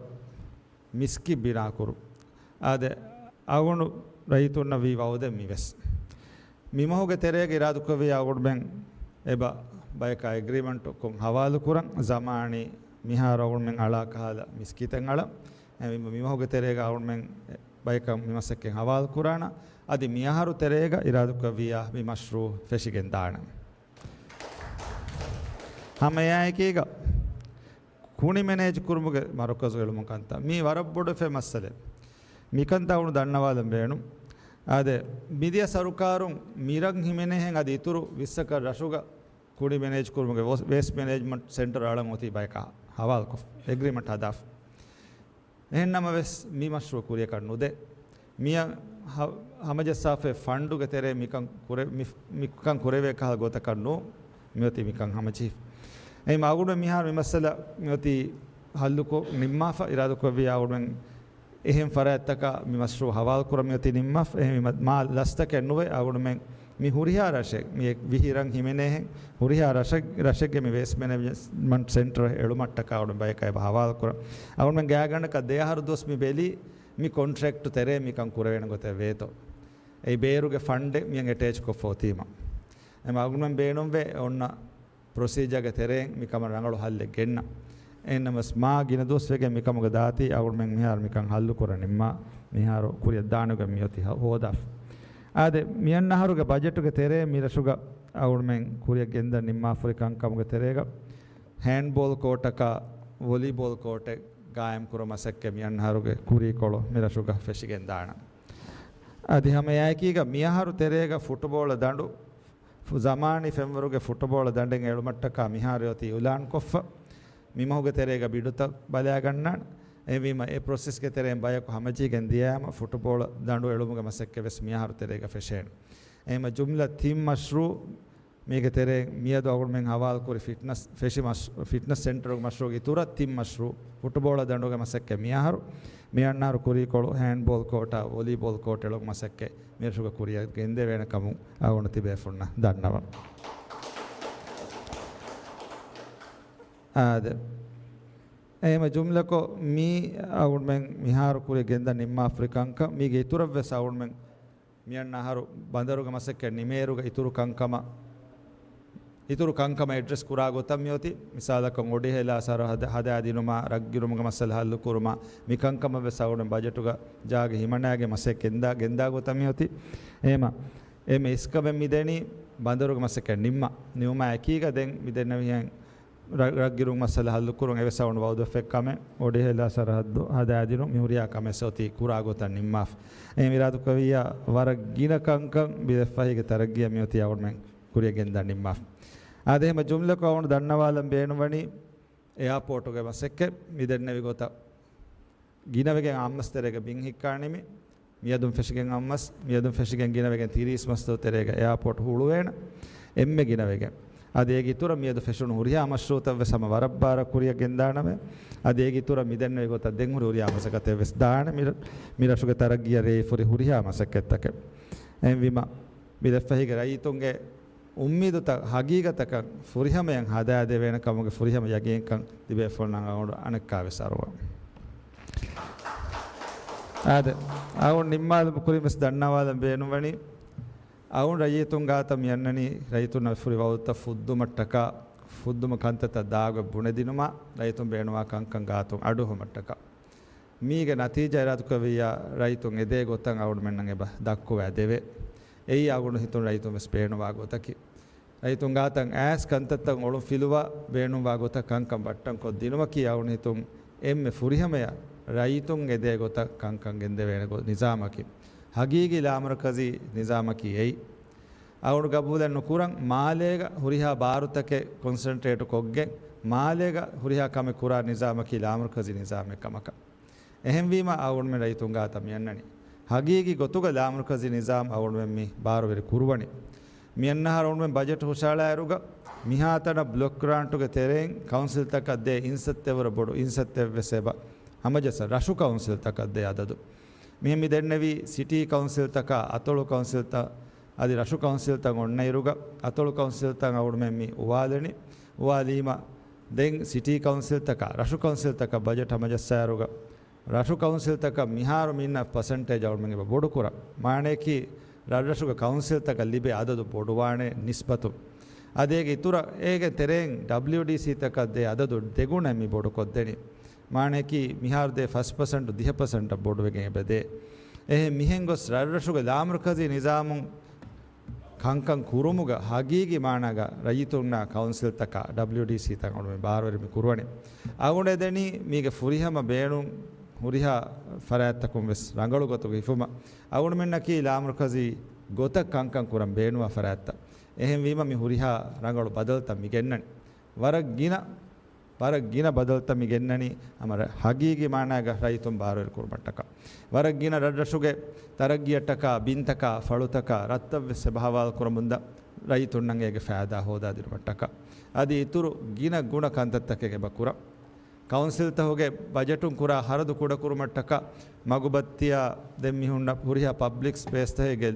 މިސްކިތް ބިނާކުރުން. އާދެ، އަޅުގަނޑު ރައްޔިތުންނަށް ވީ ވައުދެއް މިވެސް. މި މަހުގެ ތެރޭގަ އިރާދަކުރެއްވި އަޅުގަނޑުމެން އެބަ ބަޔަކާ އެގްރިމަންޓު ކޮށް ހަވާލު ކުރަން، ޒަމާނީ މިހާރު އަޅުގަނޑުމެން އަޅާ ކަހަލަ މިސްކިތެއް އަޅަން. އެ މި، މި މަހުގެ ތެރޭގަ އަޅުގަނޑުމެން ބަޔަކަށް މި މަސައްކަތް ހަވާލު ކުރާނަން. އަދި މިއަހަރު ތެރޭގަ އިރާދަކުރެއްވިއްޔާ މި މަޝްރޫއު ފެށިގެން ދާނަން. ހަމަ އެއާއެކީގަ ކުނި މެނޭޖް ކުރުމުގެ މަރުކަޒު އެޅުމުގެ ކަންތައް މީ ވަރަށް ބޮޑު އެއް މައްސަލައެއް. މިކަންތައް އަޅުގަނޑު ދަންނަވާލަން ބޭނުން. އާދެ، މިދިޔަ ސަރުކާރުން މިރަށް ހިމެނޭހެން އަދި އިތުރު ވިއްސަކަށް ރަށުގަ ކުނި މެނޭޖް ކުރުމުގެ ވޯ-، ވޭސްޓް މެނޭޖްމަންޓް ސެންޓަރ އަޅަން އޮތީ ބަޔަކާ ހަވާލުކޮށް އެގްރިމަންޓް ހަދާފަ. އެހެން ނަމަވެސް، މި މަޝްރޫއު ކުރިއަކަށް ނުދޭ. މިއަށް ހަ-، ހަމަޖައްސާފައި ފަންޑުގެ ތެރޭ މިކަން ކުރެ-، މި-، މިކަން ކުރެވޭ ކަހަލަ ގޮތަކަށް ނޫން މިއޮތީ މިކަން ހަމަޖެހިފަ. އެހެން އަޅުގަނޑު މިހާރު މި މައްސަލަ މިއޮތީ ހައްލުކޮށް ނިންމާފަ އިރާދަކުރެއްވިއްޔާ އަޅުގަނޑުމެން އެހެން ފަރާތްތަކަށް މި މަޝްރޫއު ހަވާލު ކުރަން މިއޮތީ ނިންމާފަ. އެހެންވީމަ މާ ލަސްތަކެއް ނުވެ އަޅުގަނޑުމެން މި ހުރިހާ ރަށެއް، މި ވިހި ރަށް ހިމެނޭހެން ހުރިހާ ރަށެއް، ރަށެއްގެ މި ވޭސްޓް މެނޭޖްމަންޓް ސެންޓަރ އެޅުމަށްޓަކާ އަޅުގަނޑު ބަޔަކަށް އެބަ ހަވާލު ކުރަން. އަޅުގަނޑުމެން ގާތްގަނޑަކަށް ދެ އަހަރު ދުވަސް މި ބެލީ މި ކޮންޓްރެކްޓު ތެރޭ މިކަން ކުރެވޭނެ ގޮތެއް ވޭތޯ. އެއީ ބޭރުގެ ފަންޑެއް މިއަށް އެޓޭޗް ކޮށްފަ އޮތީމަ. އެމަ އަޅުގަނޑުމެން ބޭނުންވޭ އޮންނަ ޕްރޮސީޖާގެ ތެރެއިން މިކަމަށް ރަނގަޅު ހައްލެއް ގެންނަން. އެހެންނަމަވެސް މާ ގިނަ ދުވަސްވެގެން މިކަމުގަ ދާތީ އަޅުގަނޑުމެން މިހާރު މިކަން ހައްލު ކުރަން ނިންމާ މިހާރު ކުރިއަށް ދާނެގޮތް މިއޮތީ ހަ-، ހޯދާފަ. އާދެ، މިއަންނަ އަހަރުގެ ބަޖެޓުގެ ތެރޭ މި ރަށުގަ އަޅުގަނޑުމެން ކުރިއަށް ގެންދަން ނިންމާފަ ހުރި ކަންކަމުގެ ތެރޭގަ ހޭންޑްބޯލް ކޯޓަކާ ވޮލީބޯލް ކޯޓެއް ގާއިމް ކުރުމަށް މަސައްކަތް މިއަންނަ އަހަރުގެ ކުރީކޮޅު މި ރަށުގަ ފެށިގެން ދާނަން. އަދި ހަމަ އެއާއެކީގަ މިއަހަރު ތެރޭގަ ފުޓުބޯޅަ ދަނޑު ފު-، ޒަމާނީ ފެންވަރުގެ ފުޓުބޯޅަ ދަނޑެއް އެޅުމަށްޓަކާ މިހާރު އޮތީ އިއުލާންކޮށްފަ. މި މަހުގެ ތެރޭގަ ބިޑުތައް ބަލާގަންނާނެ. އެހެންވީމަ، އެ ޕްރޮސެސްގެ ތެރެއިން ބަޔަކު ހަމަޖެހިގެން ދިޔައިމަ، ފުޓުބޯޅަ ދަނޑު އެޅުމުގެ މަސައްކަތް ވެސް މިއަހަރު ތެރޭގަ ފެށޭނެ. އެހެންވީމަ، ޖުމްލަ ތިން މަޝްރޫއު މީގެ ތެރެއިން މިއަދު އަޅުގަނޑުމެން ހަވާލުކުރި ފިޓްނަސް، ފެށި މަޝް-، ފިޓްނަސް ސެންޓަރުގެ މަޝްރޫއުގެ އިތުރަށް ތިން މަޝްރޫއު، ފުޓުބޯޅަ ދަނޑުގެ މަސައްކަތް މިއަހަރު، މިއަންނަ އަހަރު ކުރީކޮޅު ހޭންޑްބޯލް ކޯޓާ ވޮލީބޯލް ކޯޓް އެޅުމުގެ މަސައްކަތް މިރަށުގަ ކުރިއަށް ގެންދެވޭނެ ކަމުން އަޅުގަނޑު ތިބޭފުޅުންނަށް ދަންނަވަން. އާދެ، އެހެންވީމަ ޖުމްލަކޮށް މީ އަޅުގަނޑުމެން މިހާރު ކުރިއަށް ގެންދަން ނިންމާފަ ހުރި ކަންކަން. މީގެ އިތުރަށް ވެސް އަޅުގަނޑުމެން މިއަންނަ އަހަރު ބަނދަރުގެ މަސައްކަތް ނިމޭއިރުގަ އިތުރު ކަންކަމަށް، އިތުރު ކަންކަމަށް އެޑްރެސް ކުރާ ގޮތަށް މިއޮތީ. މިސާލަކަށް އޮޑިހެލާ ސަރަހައްދު ހަދާދިނުމާ، ރަށްގިރުމުގެ މައްސަލަ ހައްލުކުރުމާ، މި ކަންކަމަށް ވެސް އަޅުގަނޑު ބަޖެޓުގަ ޖާގަ ހިމަނާގެން މަސައްކަތް ގެންދާ، ގެންދާ ގޮތަށް މިއޮތީ. އެހެންވީމަ، އެންމެ އިސްކަމެއް މިދެނީ ބަނދަރުގެ މަސައްކަތް ނިންމާ، ނިމުމާ އެކީގަ ދެން މިދެންނެވިހެން ރަށް-، ރަށްގިރުމުގެ މައްސަލަ ހައްލުކުރުން އެވެސް އަޅުގަނޑު ވައުދުވެފަ ކަމެއް. އޮޑިހެލާ ސަރަހައްދު ހަދާދިނުން މި ހުރިހާ ކަމެއް އޮތީ ކުރާ ގޮތަށް ނިންމާފަ. އެހެން އިރާދަކުރެއްވިއްޔާ ވަރަށް ގިނަ ކަންކަން މި ދެފަހީގެ ތަރައްގީއަށް މިއޮތީ އަޅުގަނޑުމެން ކުރިއަށް ގެންދަން ނިންމާފަ. އާދެ، އެހެންވީމަ ޖުމްލަކޮށް އަޅުގަނޑު ދަންނަވާލަން ބޭނުންވަނީ އެއާޕޯޓުގެ މަސައްކަތް މި ދެންނެވި ގޮތަށް ގިނަވެގެން އާއްމުވެސް ތެރޭގަ ބިން ހިއްކާނީމި. މިއަދުން ފެށިގެން އައްމުވެސް، މިއަދުން ފެށިގެން ގިނަވެގެން ތިރީސް މަސްތު ތެރޭގަ އެއާޕޯޓް ހުޅުވޭނެ. އެންމެ ގިނަވެގެން. އަދި އޭގެ އިތުރަށް މިއަދު ފެށުނު ހުރިހާ މަޝްރޫއުތައް ވެސް ހަމަ ވަރަށް ބާރަށް ކުރިއަށް ގެންދާނަމޭ. އަދި އޭގެ އިތުރަށް މި ދެންނެވި ގޮތަށް ދެން ހުރި ހުރިހާ މަސައްކަތެއް ވެސް ދާނެ. މި-، މި ރަށުގެ ތަރައްގީއަށް ރޭވިފަ ހުރި ހުރިހާ މަސައްކަތްތަކެއް. އެހެންވީމަ، މި ދެފަހީގެ ރައްޔިތުންގެ އުއްމީދުތައް ހަގީގަތަކަށް ފުރިހަމަޔަށް ހަދާދެވޭނެ ކަމުގެ ފުރިހަމަ ޔަގީންކަން ތިބޭފުޅުންނަށް އަޅުގަނޑު އަނެއްކާވެސް އަރުވަން. އާދެ، އަޅުގަނޑު ނިންމާލުމުގެ ކުރިން ވެސް ދަންނަވާލަން ބޭނުންވަނީ، އަޅުގަނޑު ރައްޔިތުން ގާތަށް މި އަންނަނީ، ރައްޔިތުންނަށް ފުރި ވައުދުތައް ފުއްދުމަށްޓަކާ، ފުއްދުމަށް ކަންތައްތައް ދާގޮތް ބުނެދިނުމާ، ރައްޔިތުން ބޭނުންވާ ކަންކަން ގާތުން އަޑުއެހުމަށްޓަކާ. މީގެ ނަތީޖާ އިރާދަކުރެއްވިއްޔާ، ރައްޔިތުން އެދޭ ގޮތަށް އަޅުގަނޑުމެންނަށް އެބަ ދައްކުވާ ދެވޭ. އެއީ އަޅުގަނޑު ހިތުން ރައްޔިތުން ވެސް ބޭނުންވާ ގޮތަކީ. ރައްޔިތުން ގާތަށް އައިސް ކަންތައްތައް އޮޅުން ފިލުވާ، ބޭނުންވާ ގޮތަށް ކަންކަން ބައްޓަން ކޮށްދިނުމަކީ އަޅުގަނޑު ހިތުން އެންމެ ފުރިހަމަޔަށް ރައްޔިތުން އެދޭ ގޮތަށް ކަންކަން ގެންދެވޭނެ ގޮ-، ނިޒާމަކީ. ހަގީގީ ލާމަރުކަޒީ ނިޒާމަކީ އެއީ. އަޅުގަނޑު ގަބޫލެއް ނުކުރަން، މާލޭގަ ހުރިހާ ބާރުތަކެއް ކޮންސެންޓްރޭޓު ކޮށްގެން، މާލޭގަ ހުރިހާ ކަމެއް ކުރާ ނިޒާމަކީ ލާމަރުކަޒީ ނިޒާމެއް ކަމަކަށް. އެހެންވީމަ އަޅުގަނޑުމެން ރައްޔިތުން ގާތަށް މި އަންނަނީ. ހަގީގީ ގޮތުގަ ލާމަރުކަޒީ ނިޒާމް އަޅުގަނޑުމެން މި ބާރުވެރި ކުރުވަނީ. މި އަންނަ އަހަރު އަޅުގަނޑުމެން ބަޖެޓް ހުށަހަޅާއިރުގަ މިހާތަނަށް ބްލޮކް ގްރާންޓުގެ ތެރެއިން ކައުންސިލްތަކަށް ދޭ އިންސައްތައެއް ވަރަށް ބޮޑު އިންސައްތައެއް ވެސް އެބަ ހަމަޖައްސަން. ރަށު ކައުންސިލްތަކަށް ދޭ އަދަދު. މިހެން މި ދެންނެވީ ސިޓީ ކައުންސިލްތަކާ އަތޮޅު ކައުންސިލްތައް އަދި ރަށު ކައުންސިލްތައް އޮންނައިރުގަ، އަތޮޅު ކައުންސިލްތައް އަޅުމެން މި އުވާލެނީ. އުވާލީމަ ދެން ސިޓީ ކައުންސިލްތަކާ ރަށު ކައުންސިލްތަކަށް ބަޖެޓް ހަމަޖައްސާއިރުގަ، ރަށު ކައުންސިލްތަކަށް މިހާރު މި އިންނަ ޕަސެންޓޭޖް އަޅުމެން އެބަ ބޮޑުކުރަން. މާނަޔަކީ ރަށްރަށުގެ ކައުންސިލްތަކަށް ލިބޭ އަދަދު ބޮޑުވާނެ ނިސްބަތުން. އަދި އޭގެ އިތުރަށް އޭގެ ތެރެއިން ޑަބްލިޔުޑީސީތަކަށް ދޭ އަދަދު ދެގުނައެއް މި ބޮޑުކޮށްދެނީ. މާނަޔަކީ މިހާރު ދޭ ފަސް ޕަސެންޓު ދިހަ ޕަސެންޓަށް ބޮޑުވެގެން އެބަދޭ. އެހެން މިހެން ގޮސް ރަށްރަށުގެ ލާމަރުކަޒީ ނިޒާމުން ކަންކަން ކުރުމުގަ ހަގީގީ މާނާގަ ރައްޔިތުންނާ ކައުންސިލްތަކާ ޑަބްލިޔުޑީސީތައް އަޅުމެން ބާރުވެރި މި ކުރުވަނީ. އަޅުގަނޑު އެދެނީ މީގެ ފުރިހަމަ ބޭނުން ހުރިހާ ފަރާތްތަކުން ވެސް ރަނގަޅު ގޮތުގަ ހިފުމަށް. އަޅުމެންނަކީ ލާމަރުކަޒީ ގޮތަށް ކަންކަން ކުރަން ބޭނުވާ ފަރާތްތައް. އެހެންވީމަ މި ހުރިހާ ރަނގަޅު ބަދަލުތައް މި ގެންނަނީ. ވަރަށް ގިނަ ވަރަށް ގިނަ ބަދަލުތައް މި ގެންނަނީ ހަމަ ރަ-، ހަގީގީ މާނާގަ ރައްޔިތުން ބާރުވެރި ކުރުމަށްޓަކާ. ވަރަށް ގިނަ ރަށްރަށުގެ ތަރައްގީއަށްޓަކާ ބިންތަކާ ފަޅުތަކާ ރަށްތައް ވެސް އެބަ ހަވާލު ކުރަމުންދާ ރައްޔިތުންނަށް އޭގެ ފައިދާ ހޯދާދިނުމަށްޓަކާ. އަދި އިތުރު ގިނަ ގުނަ ކަންތައްތަކެއް އެބަ ކުރަން. ކައުންސިލްތަކުގެ ބަޖެޓުން ކުރާ ހަރަދު ކުޑަކުރުމަށްޓަކާ މަގުބައްތިޔާ ދެން މި ހުންނަ ހުރިހާ ޕަބްލިކް ސްޕޭސްތަކެއްގެ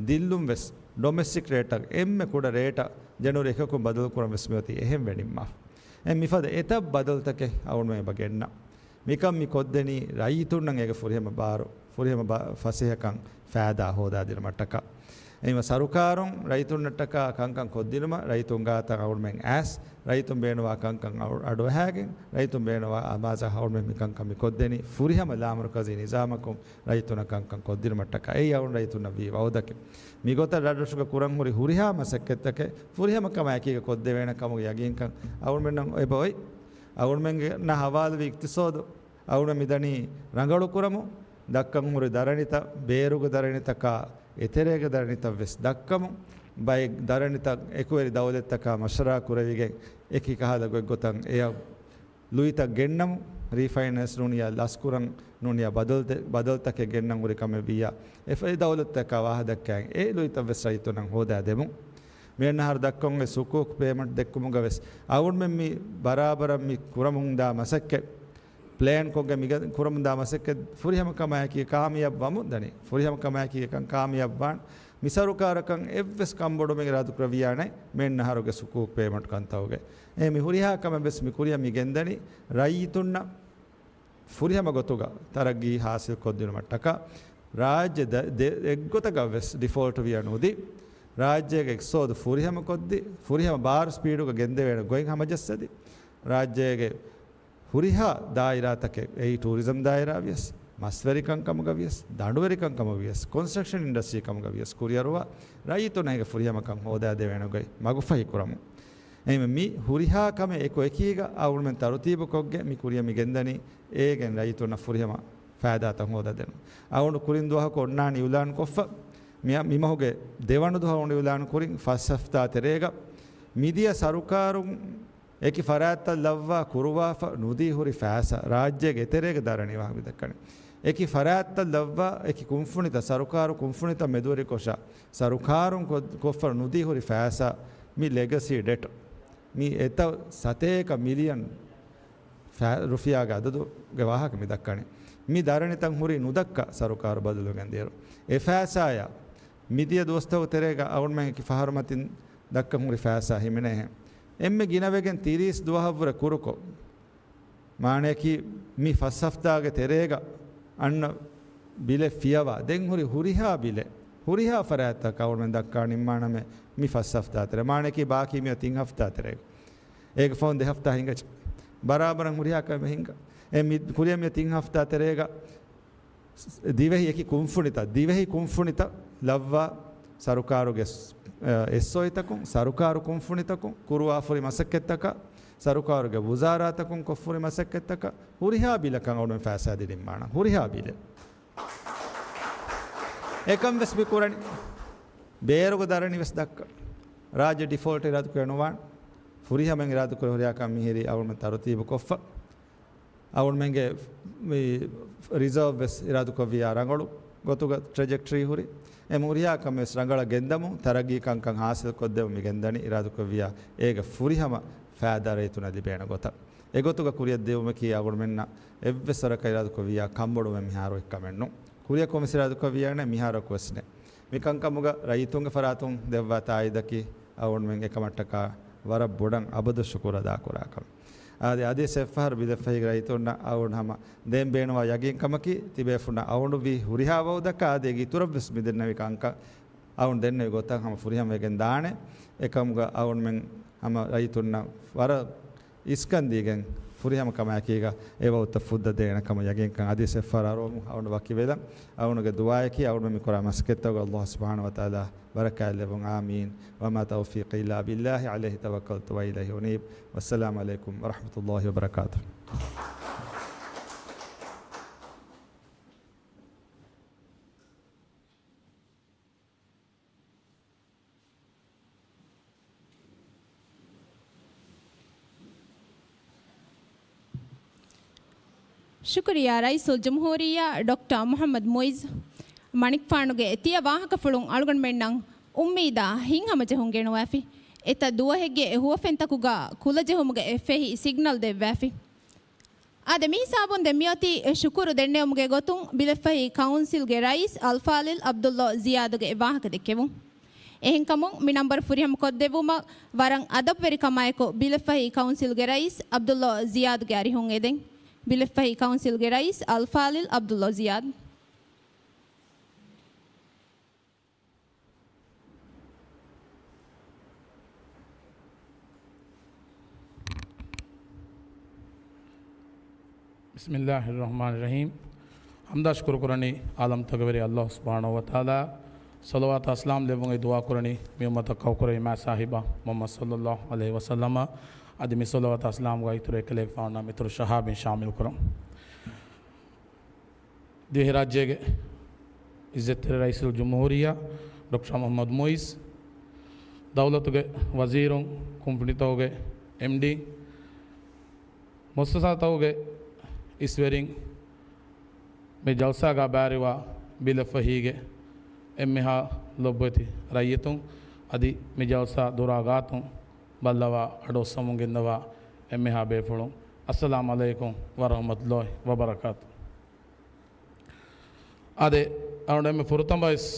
ދިއްލުން ވެސް ޑޮމެސްޓިކް ރޭޓަށް އެންމެ ކުޑަ ރޭޓަށް ޖެނުއަރީ އެކަކުން ބަދަލުކުރަން ވެސް މިއޮތީ އެހެން ވެ ނިންމާފަ. އެ މިފަދަ އެތައް ބަދަލުތަކެއް އަޅުގަނޑުމެން އެބަ ގެންނަ. މިކަން މި ކޮށްދެނީ ރައްޔިތުންނަށް އޭގެ ފުރިހަމަ ބާރު، ފުރިހަމަ ބާ-، ފަސޭހަކަން ފައިދާ ހޯދާދިނުމަށްޓަކާ. އެހެންވީމަ ސަރުކާރުން ރައްޔިތުންނަށްޓަކާ ކަންކަން ކޮށްދިނުމަށް ރައްޔިތުން ގާތަށް އަޅުގަނޑުމެން އައިސް، ރައްޔިތުން ބޭނުންވާ ކަންކަން އަޑު-، އަޑުއަހައިގެން، ރައްޔިތުން ބޭނުންވާ އަމާޒަށް އަޅުގަނޑުމެން މިކަންކަން މި ކޮށްދެނީ ފުރިހަމަ ލާމަރުކަޒީ ނިޒާމަކުން ރައްޔިތުންނަށް ކަންކަން ކޮށްދިނުމަށްޓަކާ. އެއީ އަޅުގަނޑު ރައްޔިތުންނަށް ވީ ވައުދަކެއް. މިގޮތަށް ރަށްރަށުގަ ކުރަން ހުރި ހުރިހާ މަސައްކަތްތަކެއް ފުރިހަމަ ކަމާ އެކީގަ ކޮށްދެވޭނެ ކަމުގެ ޔަގީންކަން އަޅުގަނޑުމެންނަށް އެބަ އޮތް. އަޅުގަނޑުމެންނާ ހަވާލުވި އިޤްތިޞާދު އަޅުގަނޑު މިދަނީ ރަނގަޅުކުރަމުން. ދައްކަން ހުރި ދަރަނިތައް، ބޭރުގެ ދަރަނިތަކާ އެތެރޭގެ ދަރަނިތައް ވެސް ދައްކަމުން. ބައެއް ދަރަނިތައް އެކުވެރި ދައުލަތްތަކާ މަޝްވަރާ ކުރެވިގެން އެކި ކަހަލަ ގޮތްގޮތަށް އެއަށް ލުއިތައް ގެންނަމުން، ރީފައިނޭންސް ނޫނިއްޔާ ލަސްކުރަން ނޫނިއްޔާ ބަދަލުތެ-، ބަދަލުތަކެއް ގެންނަން ހުރި ކަމެއް ވިއްޔާ، އެ ފަ-، އެ ދައުލަތުތަކާ ވާހަކަ ދައްކައިގެން އެ ލުއިތައް ވެސް ރައްޔިތުންނަށް ހޯދާ ދެމުން. މިއަންނަ އަހަރު ދައްކަމުން އެ ސުކޫކް ޕޭމަންޓް ދެއްކުމުގަ ވެސް އަޅުގަނޑުމެން މި ބަރާބަރަށް މި ކުރަމުންދާ މަސައްކަތް، ޕްލޭންކޮށްގެން މި ކުރަމުންދާ މަސައްކަތް ފުރިހަމަ ކަމާއެކީ ކާމިޔާބު ވަމުން ދަނީ. ފުރިހަމަ ކަމާއެކީ އެކަން ކާމިޔާބު ވާން. މި ސަރުކާރަކަށް އެއްވެސް ކަންބޮޑުމެއް އިރާދަކުރެއްވިއްޔާނެ މިއަންނަ އަހަރުގެ ސުކޫކް ޕޭމަންޓް ކަންތައުގެ. އެ މި ހުރިހާ ކަމެއް ވެސް މި ކުރިއަށް މި ގެންދަނީ ރައްޔިތުންނަށް ފުރިހަމަ ގޮތުގަ ތަރައްގީ ހާސިލް ކޮށްދިނުމަށްޓަކާ. ރާއްޖެ ދެ-، ދެ-، އެއްގޮތަކަށް ވެސް ޑިފޯލްޓް ވިޔަ ނުދީ، ރާއްޖޭގެ އިޤްތިޞާދު ފުރިހަމަ ކޮށްދީ، ފުރިހަމަ ބާރު ސްޕީޑުގަ ގެންދެވޭނެ ގޮތް ހަމަޖައްސަދީ، ރާއްޖޭގެ ހުރިހާ ދާއިރާތަކެއް، އެއީ ޓޫރިޒަމް ދާއިރާ ވިޔަސް، މަސްވެރިކަން ކަމުގަ ވިޔަސް، ދަނޑުވެރިކަން ކަމުގަ ވިޔަސް، ކޮންސްޓްރަކްޝަން އިންޑަސްޓްރީ ކަމުގަ ވިޔަސް، ކުރިއަރުވާ ރައްޔިތުންނަށް އޭގެ ފުރިހަމަކަން ހޯދާދެވޭނެ ގޮތް މަގުފަހި ކުރަމުން. އެހެންވެ، މި ހުރިހާ ކަމެއް އެކު އެކީގަ އަޅުގަނޑުމެން ތަރުތީބު ކޮށްގެން މި ކުރިއަށް މި ގެންދަނީ، އޭގެން ރައްޔިތުންނަށް ފުރިހަމަ ފައިދާތައް ހޯދާދޭނަން. އަޅުގަނޑު ކުރިން ދުވަހަކު އޮންނާނީ އިއުލާން ކޮށްފަ، މި-، މި މަހުގެ ދެވަނަ ދުވަހު އަޅުގަނޑު އިއުލާން ކުރިން ފަސް ހަފްތާ ތެރޭގަ މިދިޔަ ސަރުކާރުން އެކި ފަރާތްތައް ލައްވާ ކުރުވާފަ ނުދީ ހުރި ފައިސާ، ރާއްޖޭގެ އެތެރޭގެ ދަރަނި ވާހަކަ މި ދައްކަނީ. އެކި ފަރާތްތައް ލައްވާ، އެކި ކުންފުނިތައް، ސަރުކާރު ކުންފުނިތައް މެދުވެރިކޮށާ، ސަރުކާރުން ކޮ-، ކޮށްފަ ނުދީ ހުރި ފައިސާ، މި ލެގަސީ ޑެޓް، މި އެތައް ސަތޭކަ މިލިއަން ފަ-، ރުފިޔާގެ އަދަދުގެ ވާހަކަ މި ދައްކަނީ. މި ދަރަނިތައް ހުރީ ނުދައްކާ ސަރުކާރު ބަދަލުވެގެން ދިޔައިރު. އެ ފައިސާޔާ މިދިޔަ ދުވަސްތަކުގެ ތެރޭގަ އަޅުގަނޑުމެން އެކި ފަހަރު މަތިން ދައްކަން ހުރި ފައިސާ ހިމެނޭހެން. އެންމެ ގިނަވެގެން ތިރީސް ދުވަހަށްވުރެ ކުރުކޮށް، މާނަޔަކީ މި ފަސް ހަފްތާގެ ތެރޭގަ އަންނަ ބިލެއް ފިޔަވާ، ދެން ހުރި ހުރިހާ ބިލެއް، ހުރިހާ ފަރާތްތަކަށް އަޅުގަނޑުމެން ދައްކާ ނިންމާނަމޭ މި ފަސް ހަފްތާ ތެރޭ. މާނަޔަކީ ބާކީ މިއޮތް ތިން ހަފްތާ ތެރޭގަ. އޭގެ ފަހުން ދެ ހަފްތާ ހިނގައްޖެ. ބަރާބަރަށް ހުރިހާ ކަމެއް ހިނގާ. އެ މި-، ކުރިއަށް މިއޮތް ތިން ހަފްތާ ތެރޭގަ ދިވެހި އެކި ކުންފުނިތައް، ދިވެހި ކުންފުނިތައް ލައްވާ ސަރުކާރުގެ، އަ، އެސްއޯއީތަކުން، ސަރުކާރު ކުންފުނިތަކުން ކުރުވާފުރި މަސައްކަތްތަކަށް، ސަރުކާރުގެ ވުޒާރާތަކުން ކޮށްފުރި މަސައްކަތްތަކަށް ހުރިހާ ބިލަކަށް އަޅުގަނޑުމެން ފައިސާ ދިނިން މާނަ. ހުރިހާ ބިލެއް. އެކަން ވެސް މި ކުރަނީ. ބޭރުގެ ދަރަނި ވެސް ދައްކަ. ރާއްޖެ ޑިފޯލްޓް އިރާދަކުރެ ނުވާން. ފުރިހަމައިން އިރާދަކުރެ ހުރިހާ ކަން މިހިރީ އަޅުގަނޑުމެން ތަރުތީބު ކޮށްފަ. އަޅުގަނޑުމެންގެ މި ރިޒާވް ވެސް އިރާދަކޮށްވިޔާ ރަނގަޅު ގޮތުގަ ޓްރެޖެކްޓަރީ ހުރި. އެ ހުރިހާ ކަމެއް ވެސް ރަނގަޅަށް ގެންދަމުން، ތަރައްގީ ކަންކަން ހާސިލް ކޮށްދެމުން މި ގެންދަނީ އިރާދަކޮށްވިޔާ އޭގެ ފުރިހަމަ ފައިދާ ރައްޔިތުންނަށް ލިބޭނެ ގޮތަށް. އެގޮތުގަ ކުރިއަށް ދިޔުމަކީ އަޅުގަނޑުމެންނަށް އެއްވެސް ވަރަކަށް އިރާދަކޮށްވިޔާ ކަންބޮޑުވުމެއް މިހާރު އޮތް ކަމެއް ނޫން. ކުރިއަކުން ވެސް އިރާދަކުރެއްވިޔާނެ މިހާރަކު ވެސް ނެ. މި ކަންކަމުގަ ރައްޔިތުންގެ ފަރާތުން ދެއްވާ ތާއީދަކީ އަޅުގަނޑުމެން އެކަމަށްޓަކާ ވަރަށް ބޮޑަށް އަބަދު ޝުކުރު އަދާކުރާކަން. އާދެ، އަދިވެސް އެއްފަހަރު ބިލެފަހީގެ ރައްޔިތުންނަށް އަޅުގަނޑު ހަމަ ދޭން ބޭނުންވާ ޔަގީންކަމަކީ، ތިބޭފުންނަށް އަޅުގަނޑު ވީ ހުރިހާ ވައުދަކާ އާދެ އޭގެ އިތުރަށްވެސް މި ދެންނެވި ކަންކަން އަޅުގަނޑު ދެންނެވި ގޮތަށް ހަމަ ފުރިހަމަވެގެން ދާނެ. އެކަމުގަ އަޅުގަނޑުމެން ހަމަ ރައްޔިތުންނަށް ވަރަށް އިސްކަން ދީގެން ފުރިހަމަ ކަމާއެކީގަ އެ ވައުދުތައް ފުއްދަ ދޭނެ ކަމަށް ޔަގީންކަން އަދިވެސް އެއްފަހަރު އަރުވަމުން އަޅުގަނޑު ވަކިވެލަން. އަޅުގަނޑުގެ ދުޢާއަކީ އަޅުގަނޑު މި ކުރާ މަސައްކަތްތަކުގަ ﷲ ސުބްޙާނަހޫ ވަތަޢާލާ ބަރަކާތް ލެއްވުން. އާމީން. وما توفيقي إلا بالله عليه توكلت وإليه أنيب. والسلام عليكم ورحمة الله وبركاته. ޝުކުރިއްޔާ ރައީސުލްޖުމްހޫރިއްޔާ ޑޮކްޓަރ މުޙައްމަދު މުޢިއްޒު މަނިކުފާނުގެ ތިޔަ ވާހަކަފުޅުން އަޅުގަނޑުމެންނަށް އުއްމީދާ ހިތްހަމަޖެހުން ގެނުވާފި. އެތައް ދުވަހެއްގެ ހުވަފެންތަކުގަ ކުލަޖެހުމުގެ އެއްފެހި ސިގްނަލް ދެއްވާފި. އާދެ، މިހިސާބުން ދެން މިއޮތީ ޝުކުރު ދެންނެވުމުގެ ގޮތުން ބިލެފަހި ކައުންސިލްގެ ރައީސް އަލްފާޟިލް ޢަބްދުﷲ ޒިޔާދުގެ ވާހަކަ ދެއްކެވުން. އެހެންކަމުން، މި ނަންބަރު ފުރިހަމަ ކޮށްދެއްވުމަށް ވަރަށް އަދަބުވެރިކަމާއެކު ބިލެފަހި ކައުންސިލްގެ ރައީސް ޢަބްދުﷲ ޒިޔާދުގެ އަރިހުން އެދެން. ބިލެފަހި ކައުންސިލްގެ ރައީސް އަލްފާޟިލް ޢަބްދުﷲ ޒިޔާދު. بسم الله الرحمن الرحيم. ޙަމްދާ ޝުކުރު ކުރަނީ ޢާލަމްތަކުގެ ވެރި ﷲ ސުބްޙާނަހޫ ވަތަޢާލާ. ޞަލަވާތާ ސަލާމް ލެއްވުން ދުޢާ ކުރަނީ މި އުއްމަތަށް ކައުކުރެއްވި މާތް ސާހިބާ މުޙައްމަދު ޞައްލައްލާހު ޢަލައިހި ވަސައްލަމަ. އަދި މި ޞަލަވާތާ ސަލާމްގަ އިތުރު އެކަލޭގެފާނުންނާ މިތުރު ޞަޙާބީން ޝާމިލް ކުރަން. ދިވެހިރާއްޖޭގެ އިއްޒަތްތެރި ރައީސުލްޖުމްހޫރިއްޔާ ޑޮކްޓަރ މުޙައްމަދު މުޢިއްޒު، ދައުލަތުގެ ވަޒީރުން، ކުންފުނިތަކުގެ އެމްޑީ، މުއައްސަސާތަކުގެ އިސްވެރިން، މި ޖަލްސާގަ ބައިވެރިވާ ބިލެފަހީގެ އެންމެހާ ލޮބުވެތި ރައްޔިތުން، އަދި މި ޖަލްސާ ދުރާ ގާތުން ބައްލަވާ އަޑުއައްސަމުން ގެންދަވާ އެންމެހާ ބޭފުޅުން، އައްސަލާމް ޢަލައިކުމް ވަރަޙްމަތުﷲ ވަބަރަކާތު. އާދެ، އަޅުގަނޑު އެންމެ ފުރަތަމަވެސް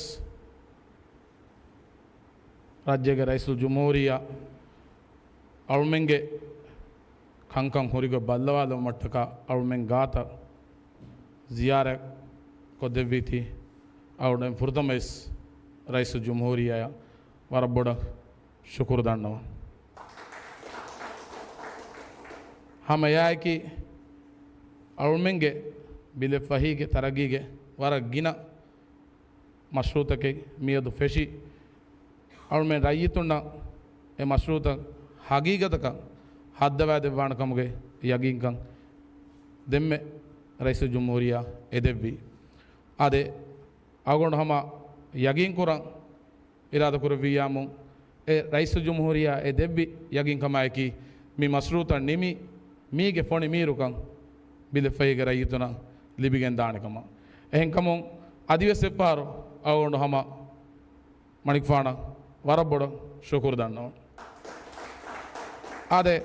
ރާއްޖޭގެ ރައީސުލްޖުމްހޫރިއްޔާ އަޅުމެންގެ ކަންކަން ހުރިގޮތް ބައްލަވާލުމަށްޓަކާ އަޅުމެން ގާތަށް ޒިޔާރަތް ކޮށްދެއްވީތީ، އަޅުގަނޑު އެންމެ ފުރަތަމަވެސް ރައީސުލްޖުމްހޫރިއްޔާއަށް ވަރަށް ބޮޑަށް ޝުކުރު ދަންނަވަން. ހަމަ އެއާއެކީ އަޅުމެންގެ ބިލެފަހީގެ ތަރައްގީގެ ވަރަށް ގިނަ މަޝްރޫޢުތަކެއް މިއަދު ފެށި، އަޅުމެން ރައްޔިތުންނަށް އެ މަޝްރޫޢުތައް ހަގީގަތަކަށް ހައްދަވާދެއްވާނެ ކަމުގެ ޔަގީންކަން ދެންމެ ރައީސުލްޖުމްހޫރިއްޔާ އެދެއްވީ. އާދެ، އަޅުގަނޑު ހަމަ ޔަގީންކުރަން އިރާދަކުރެއްވިއްޔާމު، އެ ރައީސުލްޖުމްހޫރިއްޔާ އެ ދެއްވި ޔަގީންކަމާއެކީ، މި މަޝްރޫޢުތައް ނިމި، މީގެ ފޮނި މީރުކަން ބިލެފަހީގެ ރައްޔިތުންނަށް ލިބިގެން ދާނެ ކަމަށް. އެހެންކަމުން، އަދިވެސް އެއްފަހަރު އަޅުގަނޑު ހަމަ މަނިކުފާނަށް ވަރަށް ބޮޑަށް ޝުކުރު ދަންނަވަން. އާދެ،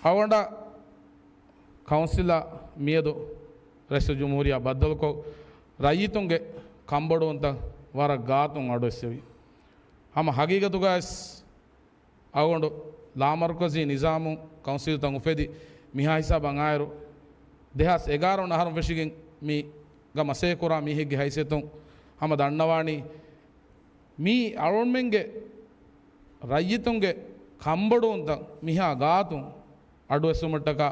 އަޅުގަނޑަށް ކައުންސިލަށް މިއަދު ރައީސުލްޖުމްހޫރިއްޔާ ބައްދަލުކޮށް، ރައްޔިތުންގެ ކަންބޮޑުވުންތައް ވަރަށް ގާތުން އަޑުއެއްސެވި. ހަމަ ހަގީގަތުގައިވެސް އަޅުގަނޑު ލާމަރުކަޒީ ނިޒާމުން ކައުންސިލްތައް އުފެދި މިހާ ހިސާބަށް އާއިރު، ދެހާސް އެގާރަ ވަނަ އަހަރުން ފެށިގެން މީގަ މަސައްކަތްކުރާ މީހެއްގެ ހައިސިއްޔަތުން ހަމަ ދަންނަވާނީ، މީ އަޅުގަނޑުމެންގެ ރައްޔިތުންގެ ކަންބޮޑުވުންތައް މިހާ ގާތުން އަޑުއެއްސުމަށްޓަކާ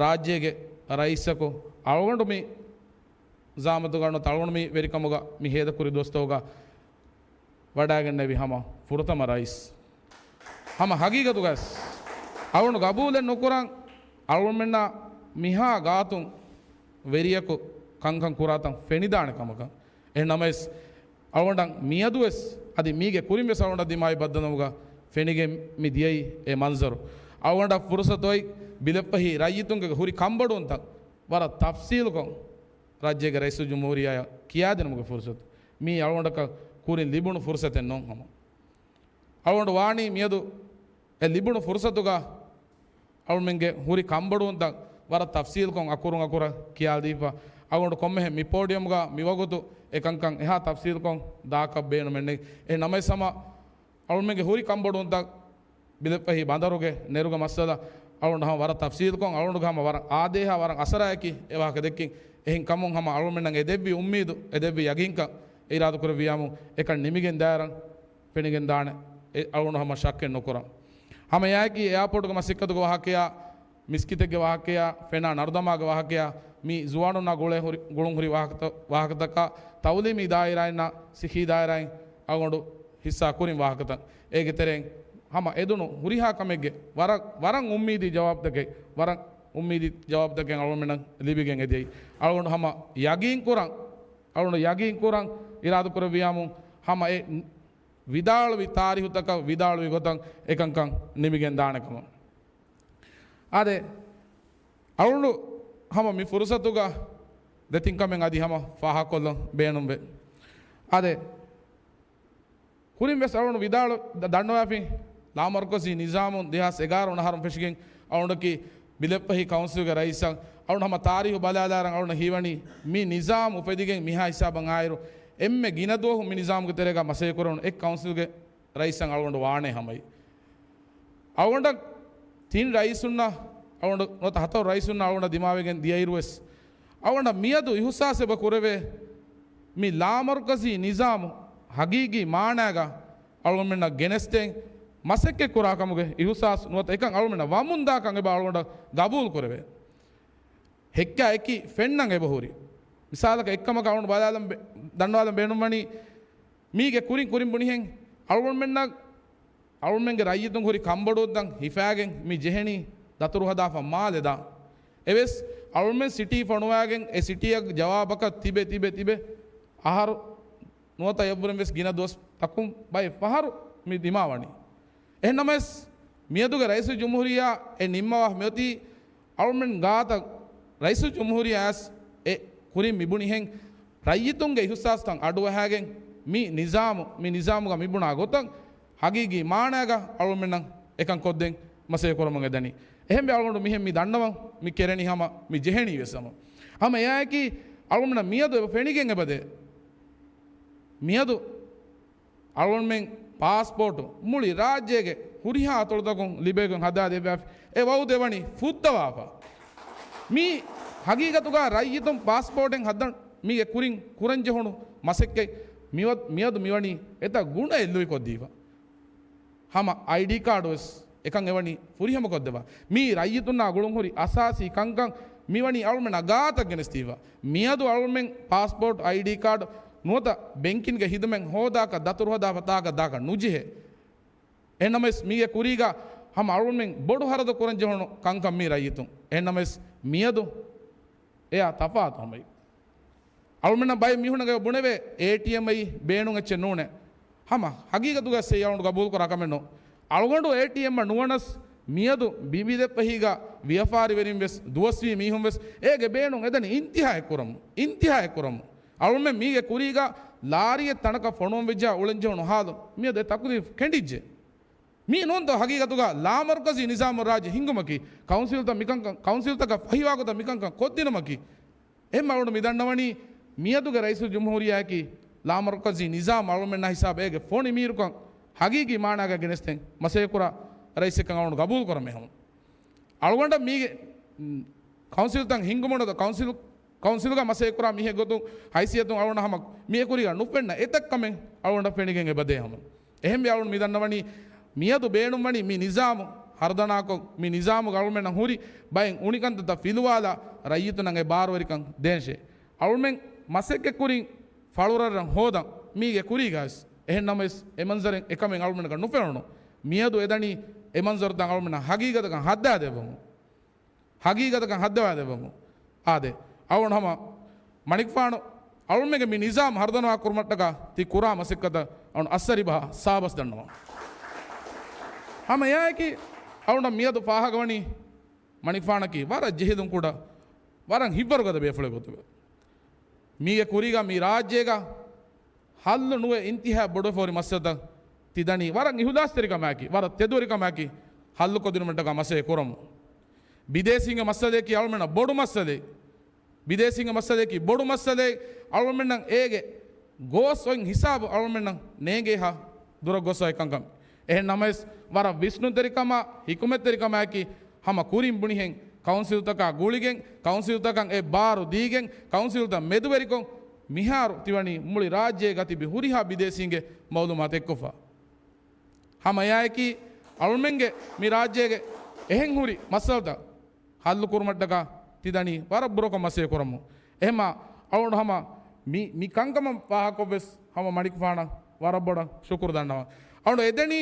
ރާއްޖޭގެ ރައީސަކު އަޅުގަނޑު މި ޒަޢާމަތުގަ ނުވަތަ އަޅުގަނޑު މި ވެރިކަމުގަ މި ހޭދަކުރި ދުވަސްތަކުގަ ވަޑައިގެންނެވި ހަމަ ފުރަތަމަ ރައީސް. ހަމަ ހަގީގަތުގަސް އަޅުގަނޑު ގަބޫލެއް ނުކުރަން އަޅުގަނޑުމެންނާ މިހާ ގާތުން ވެރިޔަކު ކަންކަން ކުރާތަން ފެނިދާނެ ކަމަކަށް. އެހެން ނަމަވެސް، އަޅުގަނޑަށް މިއަދުވެސް އަދި މީގެ ކުރިންވެސް އަޅުގަނޑަށް ދިމާވި ބައްދަލުވުމުގަ ފެނިގެން މި ދިޔައީ އެ މަންޒަރު. އަޅުގަނޑަށް ފުރުސަތު އޮތް ބިލެފަހި ރައްޔިތުންގެ ހުރި ކަންބޮޑުވުންތައް ވަރަށް ތަފްސީލުކޮށް ރާއްޖޭގެ ރައީސުލްޖުމްހޫރިއްޔާއަށް ކިޔާދިނުމުގެ ފުރުސަތު. މީ އަޅުގަނޑަކަށް ކުރިން ލިބުނު ފުރުސަތެއް ނޫން ހަމަ. އަޅުގަނޑު ވާނީ މިއަދު އެ ލިބުނު ފުރުސަތުގަ އަޅުމެންގެ ހުރި ކަންބޮޑުވުންތައް ވަރަށް ތަފްސީލުކޮށް އަކުރުން އަކުރަށް ކިޔާދީފަ، އަޅުގަނޑު ކޮންމެހެން މި ޕޯޑިއަމްގަ މިވަގުތު އެކަންކަން އެހާ ތަފްސީލްކޮށް ދާކަށް ބޭނުމެއްނެތް. އެހެން ނަމަވެސް ހަމަ އަޅުމެންގެ ހުރި ކަންބޮޑުވުންތައް ބިލެއްފަހި ބަނދަރުގެ ނެރުގެ މައްސަލަ އަޅުގަނޑު ހަމަ ވަރަށް ތަފްސީލްކޮށް، އަޅުގަނޑުގެ ހަމަ ވަރަށް އާދޭހާ ވަރަށް އަސަރާއެކީ އެ ވާހަކަ ދެއްކިން. އެހެން ކަމުން ހަމަ އަޅުމެންނަށް އެ ދެއްވި އުއްމީދު، އެ ދެއްވި ޔަގީންކަން އިރާދަކުރެއްވިޔާމު އެކަން ނިމިގެން ދާއިރަށް ފެނިގެން ދާނެ. އެ އަޅުގަނޑު ހަމަ ޝައްކެއް ނުކުރަން. ހަމަ އެއާއެކީ އެއާޕޯޓުގެ މަސައްކަތުގެ ވާހަކަޔާ، މިސްކިތެއްގެ ވާހަކަޔާ، ފެނާ ނަރުދަމާގެ ވާހަކަޔާ، މި ޒުވާނުންނާ ގުޅޭ ހުރި، ގުޅުން ހުރި ވާހަކަތައް، ވާހަކަތަކާ، ތައުލީމީ ދާއިރާއިންނާ ސިއްހީ ދާއިރާއިން އަޅުގަނޑު ހިއްސާ ކުރިން ވާހަކަތައް. އޭގެ ތެރެއިން ހަމަ އެދުނު ހުރިހާ ކަމެއްގެ ވަރަށް، ވަރަށް އުއްމީދީ ޖަވާބުތަކެއް، ވަރަށް އުއްމީދީ ޖަވާބުތަކެއް އަޅުގަނޑުމެންނަށް ލިބިގެން އެދިޔައީ. އަޅުގަނޑު ހަމަ ޔަގީން ކުރަން، އަޅުގަނޑު ޔަގީން ކުރަން އިރާދަކުރެއްވިޔާމު ހަމަ އެ ވިދާޅުވި ތާރީހުތަކަށް ވިދާޅުވި ގޮތަށް އެކަންކަން ނިމިގެން ދާނެ ކަމަށް. އާދެ، އަޅުގަނޑު ހަމަ މި ފުރުސަތުގަ ދެތިން ކަމެއް އަދި ހަމަ ފާހަގަކޮށްލަން ބޭނުންވޭ. އާދެ، ކުރިން ވެސް އަޅުގަނޑު ވިދާޅު ދަ-، ދަންނަވާފިން، ލާމަރުކަޒީ ނިޒާމުން ދެހާސް އެގާރަ ވަނަ އަހަރުން ފެށިގެން އަޅުގަނޑަކީ ބިލެއްފަހި ކައުންސިލްގެ ރައީސަށް. އަޅުގަނޑު ހަމަ ތާރީހު ބަލާލާރަން އަޅުގަނޑަށް ހީވަނީ މި ނިޒާމް އުފެދިގެން މިހާ ހިސާބަށް އާއިރު އެންމެ ގިނަ ދުވަހު މި ނިޒާމުގެ ތެރޭގަ މަސައްކަތް ކުރެވުނު އެއް ކައުންސިލްގެ ރައީސަށް އަޅުގަނޑު ވާނެ ހަމައި. އަޅުގަނޑަށް ތިން ރައީސުންނަށް އަޅުގަނޑު ނުވަތަ ހަތަރު ރައީސުންނަށް އަޅުގަނޑަށް ދިމާވެގެން ދިޔައިރު ވެސް، އަޅުގަނޑަށް މިއަދު އިހުސާސް އެބަ ކުރެވޭ، މި ލާމަރުކަޒީ ނިޒާމު ހަގީގީ މާނާގަ އަޅުގަނޑުމެންނަށް ގެނެސްދޭން މަސައްކަތް ކުރާ ކަމުގެ އިހުސާސް ނުވަތަ އެކަން އަޅުގަނޑުމެންނަށް ވަމުންދާކަން އެބަ އަޅުގަނޑަށް ގަބޫލު ކުރެވޭ. ހެއްކާ އެކި ފެންނަން އެބަހުރި. މިސާލަކަށް އެއްކަމަކަށް އަޅުގަނޑު ބަލާލަން ބެ-، ދަންނަވާލަން ބޭނުންވަނީ، މީގެ ކުރިން ކުރިން ބުނިހެން އަޅުގަނޑުމެންނަށް، އަޅުގަނޑުމެންގެ ރައްޔިތުން ހުރި ކަންބޮޑުވުންތައް ހިފާގެން މި ޖެހެނީ ދަތުރު ހަދާފަ މާލެ ދާން. އެވެސް އަޅުގަނޑުމެން ސިޓީ ފޮނުވާގެން އެ ސިޓީއަށް ޖަވާބަކަށް ތިބެ، ތިބެ، ތިބެ އަހަރު ނުވަތަ އެއްވުރެން ވެސް ގިނަ ދުވަސް ތަކުން ބައެއް ފަހަރު މި ދިމާވަނީ. އެހެންނަމަވެސް، މިއަދުގެ ރައީސުލްޖުމްހޫރިއްޔާ އެ ނިންމަވާ މިއޮތީ އަޅުމެން ގާތަށް ރައީސުލްޖުމްހޫރިއްޔާ އެ ކުރިން މިބުނިހެން ރައްޔިތުންގެ އިހުސާސްތައް އަޑުއަހާގެން މި ނިޒާމު، މި ނިޒާމުގަ މިބުނާ ގޮތަށް ހަގީގީ މާނާގަ އަޅުމެންނަށް އެކަން ކޮށްދޭން މަސައްކަތް ކުރަމުން އެދަނީ. އެހެންވެ އަޅުގަނޑު މިހެން މި ދަންނަވަން މި ކެރެނީ ހަމަ މި ޖެހެނީ ވެސް ހަމަ. ހަމަ އެއާއެކީ އަޅުމެންނަށް މިއަދު އެބަ ފެނިގެން އެބަދޭ. މިއަދު އަޅުގަނޑުމެން ޕާސްޕޯޓު މުޅި ރާއްޖޭގެ ހުރިހާ އަތޮޅުތަކުން ލިބޭގޮތް ހަދާދެއްވާފި. އެ ވައުދެއް ވަނީ ފުއްދަވާފަ. މީ ހަގީގަތުގަ ރައްޔިތުން ޕާސްޕޯޓެއް ހައްދަން މީގެ ކުރިން ކުރަންޖެހުނު މަސައްކަތް މިވަ-، މިއަދު މިވަނީ އެތައް ގުނައެއް ލުއިކޮށްދީފަ. ހަމަ އައިޑީ ކާޑު ވެސް އެކަން އެވަނީ ފުރިހަމަކޮށްދެވާ. މީ ރައްޔިތުންނާ ގުޅުންހުރި އަސާސީ ކަންކަން މިވަނީ އަޅުމެންނާ ގާތަށް ގެނެސްދީފަ. މިއަދު އަޅުމެން ޕާސްޕޯޓް، އައިޑީ ކާޑު ނުވަތަ ބެންކިންގެ ހިދުމަތް ހޯދާކަށް ދަތުރުހަދާފަ ތާކަށް ދާކަށް ނުޖެހޭ. އެހެންނަމަވެސް މީގެ ކުރީގަ ހަމަ އަޅުމެން ބޮޑު ހަރަދު ކުރަން ޖެހުނު ކަންކަން މީ ރައްޔިތުން. އެހެންނަމަވެސް މިއަދު އެއާ ތަފާތު ހަމައި. އަޅުމެންނަށް ބައެއް މީހުންނަށް ބުނެވޭ، އޭޓީއެމް އައި ބޭނުން އެއްޗެއް ނޫނޭ. ހަމަ ހަގީގަތުގަ ސެއި އަޅުގަނޑު ގަބޫލުކުރާ ކަމެއް ނޫން. އަޅުގަނޑު އޭޓީއެމް އަށް ނުވަނަސް މިއަދު ބިމިދެއްވެހީގަ ވިޔަފާރިވެރިން ވެސް ދުވަސްވީ މީހުން ވެސް އޭގެ ބޭނުން އެދަނީ އިންތިހާއެއް ކުރަމު. އިންތިހާއެއް ކުރަމު. އަޅުމެން މީގެ ކުރީގަ ލާރިއެއް ތަނަކަށް ފޮނުވަން ވެއްޖާ އުޅެން ޖެހުނު ހާލު މިއަދު އެ ތަކުލީފް ކެނޑިއްޖެ. މީ ނޫންތޯ ހަގީގަތުގަ ލާމަރުކަޒީ ނިޒާމު ރާއްޖެ ހިންގުމަކީ، ކައުންސިލްތައް މިކަންކަން، ކައުންސިލްތަކަށް ފަހިވާގޮތަށް މިކަންކަން ކޮށްދިނުމަކީ؟ އެހެން އަޅުގަނޑު މިދަންނަވަނީ، މިއަދުގެ ރައީސުލްޖުމްހޫރިއްޔާއަކީ ލާމަރުކަޒީ ނިޒާމް އަޅުމެންނާ ހިސާބަށް އޭގެ ފޮނި މީރުކަން ހަގީގީ މާނާގަ ގެނެސްދޭން މަސައްކަތްކުރާ ރައީސެއްކަން އަޅުގަނޑު ގަބޫލުކުރަމޭ ހަމަ. އަޅުގަނޑަށް މީގެ، މް، ކައުންސިލްތައް ހިންގުމުން ކައުންސިލް، ކައުންސިލްގަ މަސައްކަތްކުރާ މީހެއް ގޮތުން ހައިސިއްޔަތުން އަޅުގަނޑަށް ހަމަ މީގެ ކުރީގަ ނުފެންނަ އެތައް ކަމެއް އަޅުގަނޑަށް ފެނިގެން އެބަދޭ ހަމަ. އެހެންވެ އަޅުގަނޑު މިދަންނަވަނީ، މިއަދު ބޭނުންވަނީ މި ނިޒާމު ހަރުދަނާކޮށް، މި ނިޒާމުގަ އަޅުމެންނަށް ހުރި ބައެއް އުނިކަންތައްތައް ފިލުވާލާ، ރައްޔިތުންނަށް އެ ބާރުވެރިކަން ދޭންށޭ. އަޅުމެން މަސައްކަތްކުރިން ފަޅުރަށްރަށް ހޯދަން މީގެ ކުރީގަވެސް. އެހެން ނަމަވެސް، އެ މަންޒަރެއް އެކަމެއް އަޅުމެންނަކަށް ނުފެނުނު. މިއަދު އެދަނީ އެ މަންޒަރުތައް އަޅުމެންނަށް ހަގީގަތަކަށް ހައްދާދެއްވަމުން. ހަގީގަތަކަށް ހައްދަވާދެއްވަމުން. އާދެ، އަޅުގަނޑު ހަމަ މަނިކުފާނު އަޅުމެންގެ މި ނިޒާމް ހަރުދަނާ ކުރުމަށްޓަކާ ތި ކުރާ މަސައްކަތަށް އަޅުގަނޑު އައްސަރިބަހާ ސާބަސް ދަންނަވަން. ހަމަ އެއާއެކީ އަޅުގަނޑަށް މިއަދު ފާހަގަވަނީ، މަނިކުފާނަކީ ވަރަށް ޖެހިލުން ކުޑަ، ވަރަށް ހިތްވަރުގަދަ ބޭފުޅެއް ގޮތުގަ. މީގެ ކުރީގަ މި ރާއްޖޭގަ ހައްލު ނުވެ އިންތިހާ ބޮޑުވެފަ ހުރި މައްސަލަތައް ތި ދަނީ ވަރަށް އިހުލާސްތެރިކަމާއެކީ، ވަރަށް ތެދުވެރިކަމާއެކީ ހައްލުކޮށްދިނުމަށްޓަކާ މަސައްކަތް ކުރަމު. ބިދޭސީންގެ މައްސަލައަކީ އަޅުމެންނަށް ބޮޑު މައްސަލައެއް. ބިދޭސީންގެ މައްސަލަޔަކީ ބޮޑު މައްސަލައެއް. އަޅުމެންނަށް އޭގެ ގޯސް އޮތް ހިސާބު އަޅުމެންނަށް ނޭނގޭހާ ދުރަށް ގޮސް އޮތް ކަންކަން. އެހެން ނަމަވެސް، ވަރަށް ވިސްނުންތެރިކަމާ، ހިކުމަތްތެރިކަމާއެކީ، ހަމަ ކުރިން ބުނިހެން ކައުންސިލްތަކާ ގުޅިގެން، ކައުންސިލްތަކަށް އެ ބާރު ދީގެން، ކައުންސިލްތައް މެދުވެރިކޮށް، މިހާރު ތިވަނީ މުޅި ރާއްޖޭގަ ތިބި ހުރިހާ ބިދޭސީންގެ މައުލޫމާތު އެއްކޮށްފަ. ހަމަ އެއާއެކީ، އަޅުމެންގެ މި ރާއްޖޭގެ އެހެން ހުރި މައްސަލަތައް ހައްލު ކުރުމަށްޓަކާ ތި ދަނީ ވަރަށް ބުރަކޮށް މަސައްކަތް ކުރަމުން. އެހެމާ އަޅުގަނޑު ހަމަ މި، މި ކަންކަމަށް ފާހަގަކޮށްވެސް ހަމަ މަނިކުފާނަށް ވަރަށް ބޮޑަށް ޝުކުރު ދަންނަވަން. އަޅުގަނޑު އެދެނީ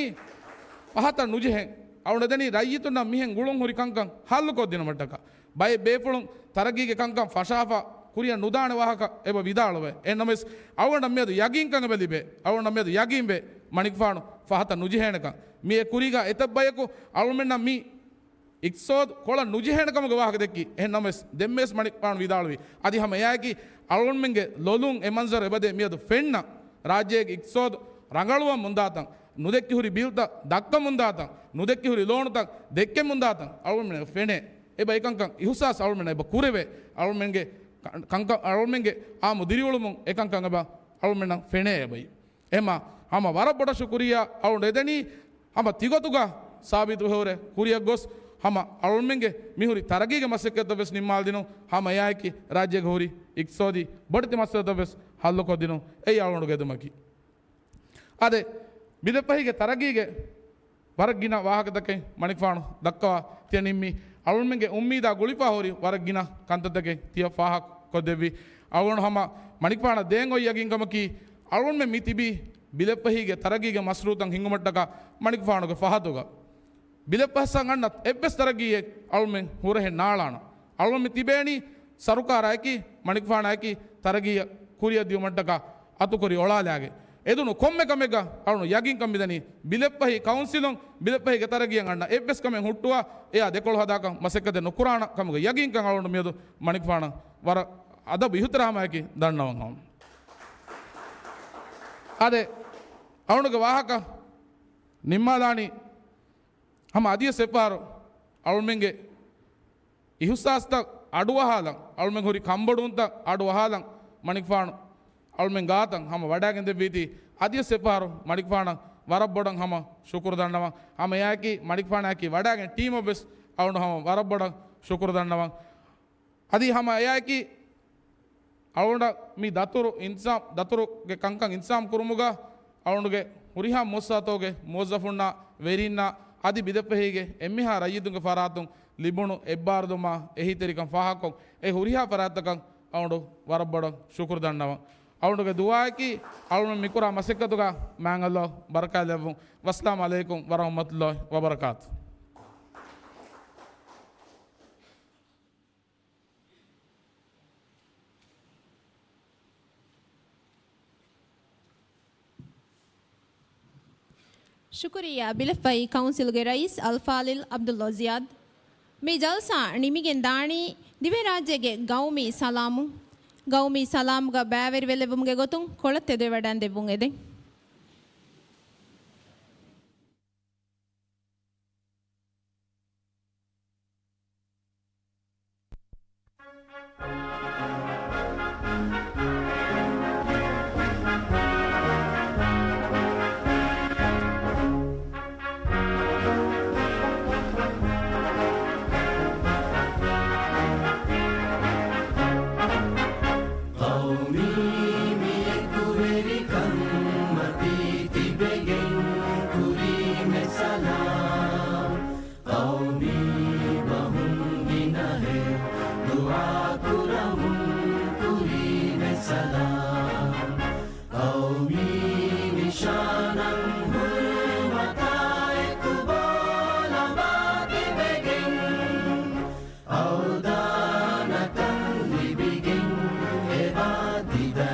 ފަހަތަށް ނުޖެހެން، އަޅުގަނޑު އެދެނީ ރައްޔިތުންނަށް މިހެން ގުޅުން ހުރި ކަންކަން ހައްލު ކޮށްދިނުމަށްޓަކާ. ބައެއް ބޭފުޅުން ތަރައްގީގެ ކަންކަން ފަށާފަ ކުރިއަށް ނުދާނެ ވާހަކަ އެބަ ވިދާޅުވޭ. އެހެންނަމަވެސް، އަޅުގަނޑަށް މިއަދު ޔަގީންކަން އެބަ ލިބޭ. އަޅުގަނޑަށް މިއަދު ޔަގީންވޭ މަނިކުފާނު ފަހަތަށް ނުޖެހޭނެކަން. މި އެ ކުރީގަ އެތައް ބަޔަކު އަޅުމެންނަށް މި އިޤްތިޞާދު ކޮޅަށް ނުޖެހޭނެ ކަމުގެ ވާހަކަ ދެއްކި. އެހެން ނަމަވެސް، ދެންވެސް މަނިކުފާނު ވިދާޅުވި. އަދި ހަމަ އެއާއެކީ، އަޅުގަނޑުމެންގެ ލޮލުން އެ މަންޒަރު އެބަދޭ މިއަދު ފެންނަ. ރާއްޖޭގެ އިޤްތިޞާދު ރަނގަޅުވަމުންދާތަން، ނުދެއްކި ހުރި ބިލްތައް ދައްކަމުންދާތަން، ނުދެއްކި ހުރި ލޯނުތައް ދެއްކެމުންދާތަން އަޅުގަނޑުމެންނަށް ފެނޭ. އެބަ އެކަންކަން އިހުސާސް އަޅުގަނޑުމެންނަށް އެބަ ކުރެވޭ. އަޅުގަނޑުމެންގެ ކަ-، ކަންކަން، އަޅުގަނޑުމެންގެ އާއްމު ދިރިއުޅުމުން އެކަންކަން އެބަ އަޅުގަނޑުމެންނަށް ފެނޭ އެބައި. އެހެމާ ހަމަ ވަރަށް ބޮޑަށް ޝުކުރިއްޔާ އަޅުގަނޑު އެދެނީ. ހަމަ ތިގޮތުގަ ސާބިތުވެ ހުރެ ކުރިއަށް ގޮސް، ހަމަ އަޅުމެންގެ މިހުރި ތަރައްގީގެ މަސައްކަތްތައް ވެސް ނިންމާލަދިނުން، ހަމަ އެއާއެކީ ރާއްޖޭގަ ހުރި އިޤްތިޞާދީ ބޮޑެތި މައްސަލަތައް ވެސް ހައްލުކޮށްދިނުން. އެއީ އަޅުގަނޑުގެ އެދުމަކީ. އާދެ، ބިލެއްޕަހީގެ ތަރައްގީގެ ވަރަށް ގިނަ ވާހަކަތަކެއް މަނިކުފާނު ދައްކަވާ ތިޔަ ނިންމީ. އަޅުމެންގެ އުއްމީދާ ގުޅިފާ ހުރި ވަރަށް ގިނަ ކަންތައްތަކެއް ތިޔަ ފާހަގަކޮށްދެއްވި. އަޅުގަނޑު ހަމަ މަނިކުފާނަށް ދޭން އޮތް ޔަގީންކަމަކީ، އަޅުގަނޑުމެން މި ތިބީ ބިލެއްޕަހީގެ ތަރައްގީގެ މަޝްރޫޢުތައް ހިންގުމަށްޓަކާ މަނިކުފާނުގެ ފަހަތުގަ. ބިލެއްޕަހަށް އަންނަ އެއްވެސް ތަރައްގީއެއް އަޅުމެން ހުރަހެއް ނާޅާނަން. އަޅުމެން ތިބޭނީ ސަރުކާރާއެކީ، މަނިކުފާނާއެކީ ތަރައްގީއަށް ކުރިއަށް ދިޔުމަށްޓަކާ އަތުކޮރި އޮޅާލާގެ. އެދުނު ކޮންމެ ކަމެއްގަ އަޅުނު ޔަގީންކަން މިދަނީ، ބިލެއްޕަހީ ކައުންސިލުން ބިލެއްޕަހީގެ ތަރައްގީއަށް އަންނަ އެއްވެސް ކަމެއް ހުއްޓުވާ، އެޔާ ދެކޮޅު ހަދާކަށް މަސައްކަތެއް ނުކުރާނަ ކަމުގެ ޔަގީންކަން އަޅުނު މިއަދު މަނިކުފާނަށް ވަރަށް އަދަބު އިހުތިރާމާއެކީ ދަންނަވަން ހަމަ. އާދެ، އަޅުނުގެ ވާހަކަ ނިންމާލާނީ ހަމަ އަދިވެސް އެއްފަހަރު އަޅުމެންގެ އިހުސާސްތައް އަޑުއަހާލަން، އަޅުމެން ހުރި ކަންބޮޑުވުންތައް އަޑުއަހާލަން، މަނިކުފާނު އަޅުމެން ގާތަށް ހަމަ ވަޑައިގެން ދެއްވީތީ، އަދިވެސް އެއްފަހަރު މަނިކުފާނަށް ވަރަށް ބޮޑަށް ހަމަ ޝުކުރު ދަންނަވަން. ހަމަ އެއާއެކީ މަނިކުފާނާއެކީ ވަޑައިގެން ޓީމަށް ވެސް އަޅުނު ހަމަ ވަރަށް ބޮޑަށް ޝުކުރު ދަންނަވަން. އަދި ހަމަ އެއާއެކީ އަޅުގަނޑަށް މި ދަތުރު އިންތިޒާމް، ދަތުރުގެ ކަންކަން އިންތިޒާމް ކުރުމުގަ އަޅުގަނޑުގެ ހުރިހާ މުއައްސަސާތަކުގެ މުވައްޒަފުންނާ، ވެރިންނާ އަދި ބިލެއްޕަހީގެ އެންމެހާ ރައްޔިތުންގެ ފަރާތުން ލިބުނު އެއްބާރުލުމާ އެހީތެރިކަން ފާހަގަކޮށް، އެ ހުރިހާ ފަރާތްތަކަށް އަޅުގަނޑު ވަރަށް ބޮޑަށް ޝުކުރު ދަންނަވަން. އަޅުގަނޑުގެ ދުޢާއަކީ އަޅުގަނޑު މިކުރާ މަސައްކަތުގަ މާތް ﷲ ބަރަކާތްލެއްވުން. ވައްސަލާމު ޢަލައިކުމް ވަރަޙްމަތުﷲ ވަބަރަކާތު. ޝުކުރިއްޔާ ބިލެއްޕަހީ ކައުންސިލުގެ ރައީސް އަލްފާޟިލް ޢަބްދުﷲ ޒިޔާދް. މި ޖަލްސާ ނިމިގެން ދާނީ ދިވެހިރާއްޖޭގެ ގައުމީ ސަލާމުން. ގައުމީ ސަލާމުގަ ބައިވެރިވެލެއްވުމުގެ ގޮތުން ކޮޅަށް ތެދުވެވަޑައިން ދެއްވުން އެދެން. ޤައުމީ މި އެކުވެރިކަން މަތީ ތިބެގެން ކުރީމެ ސަލާމް. ޤައުމީ ބަހުން ގިނަހެއް ދުޢާ ކުރަމުން ކުރީމެ ސަލާމް. ޤައުމީ ނިޝާނަށް ހުރުމަތާ އެކު ބޯ ލަނބާ ތިބެގެން، އަވަދާނަކަން ލިބިގެން އެބާ ތިދަ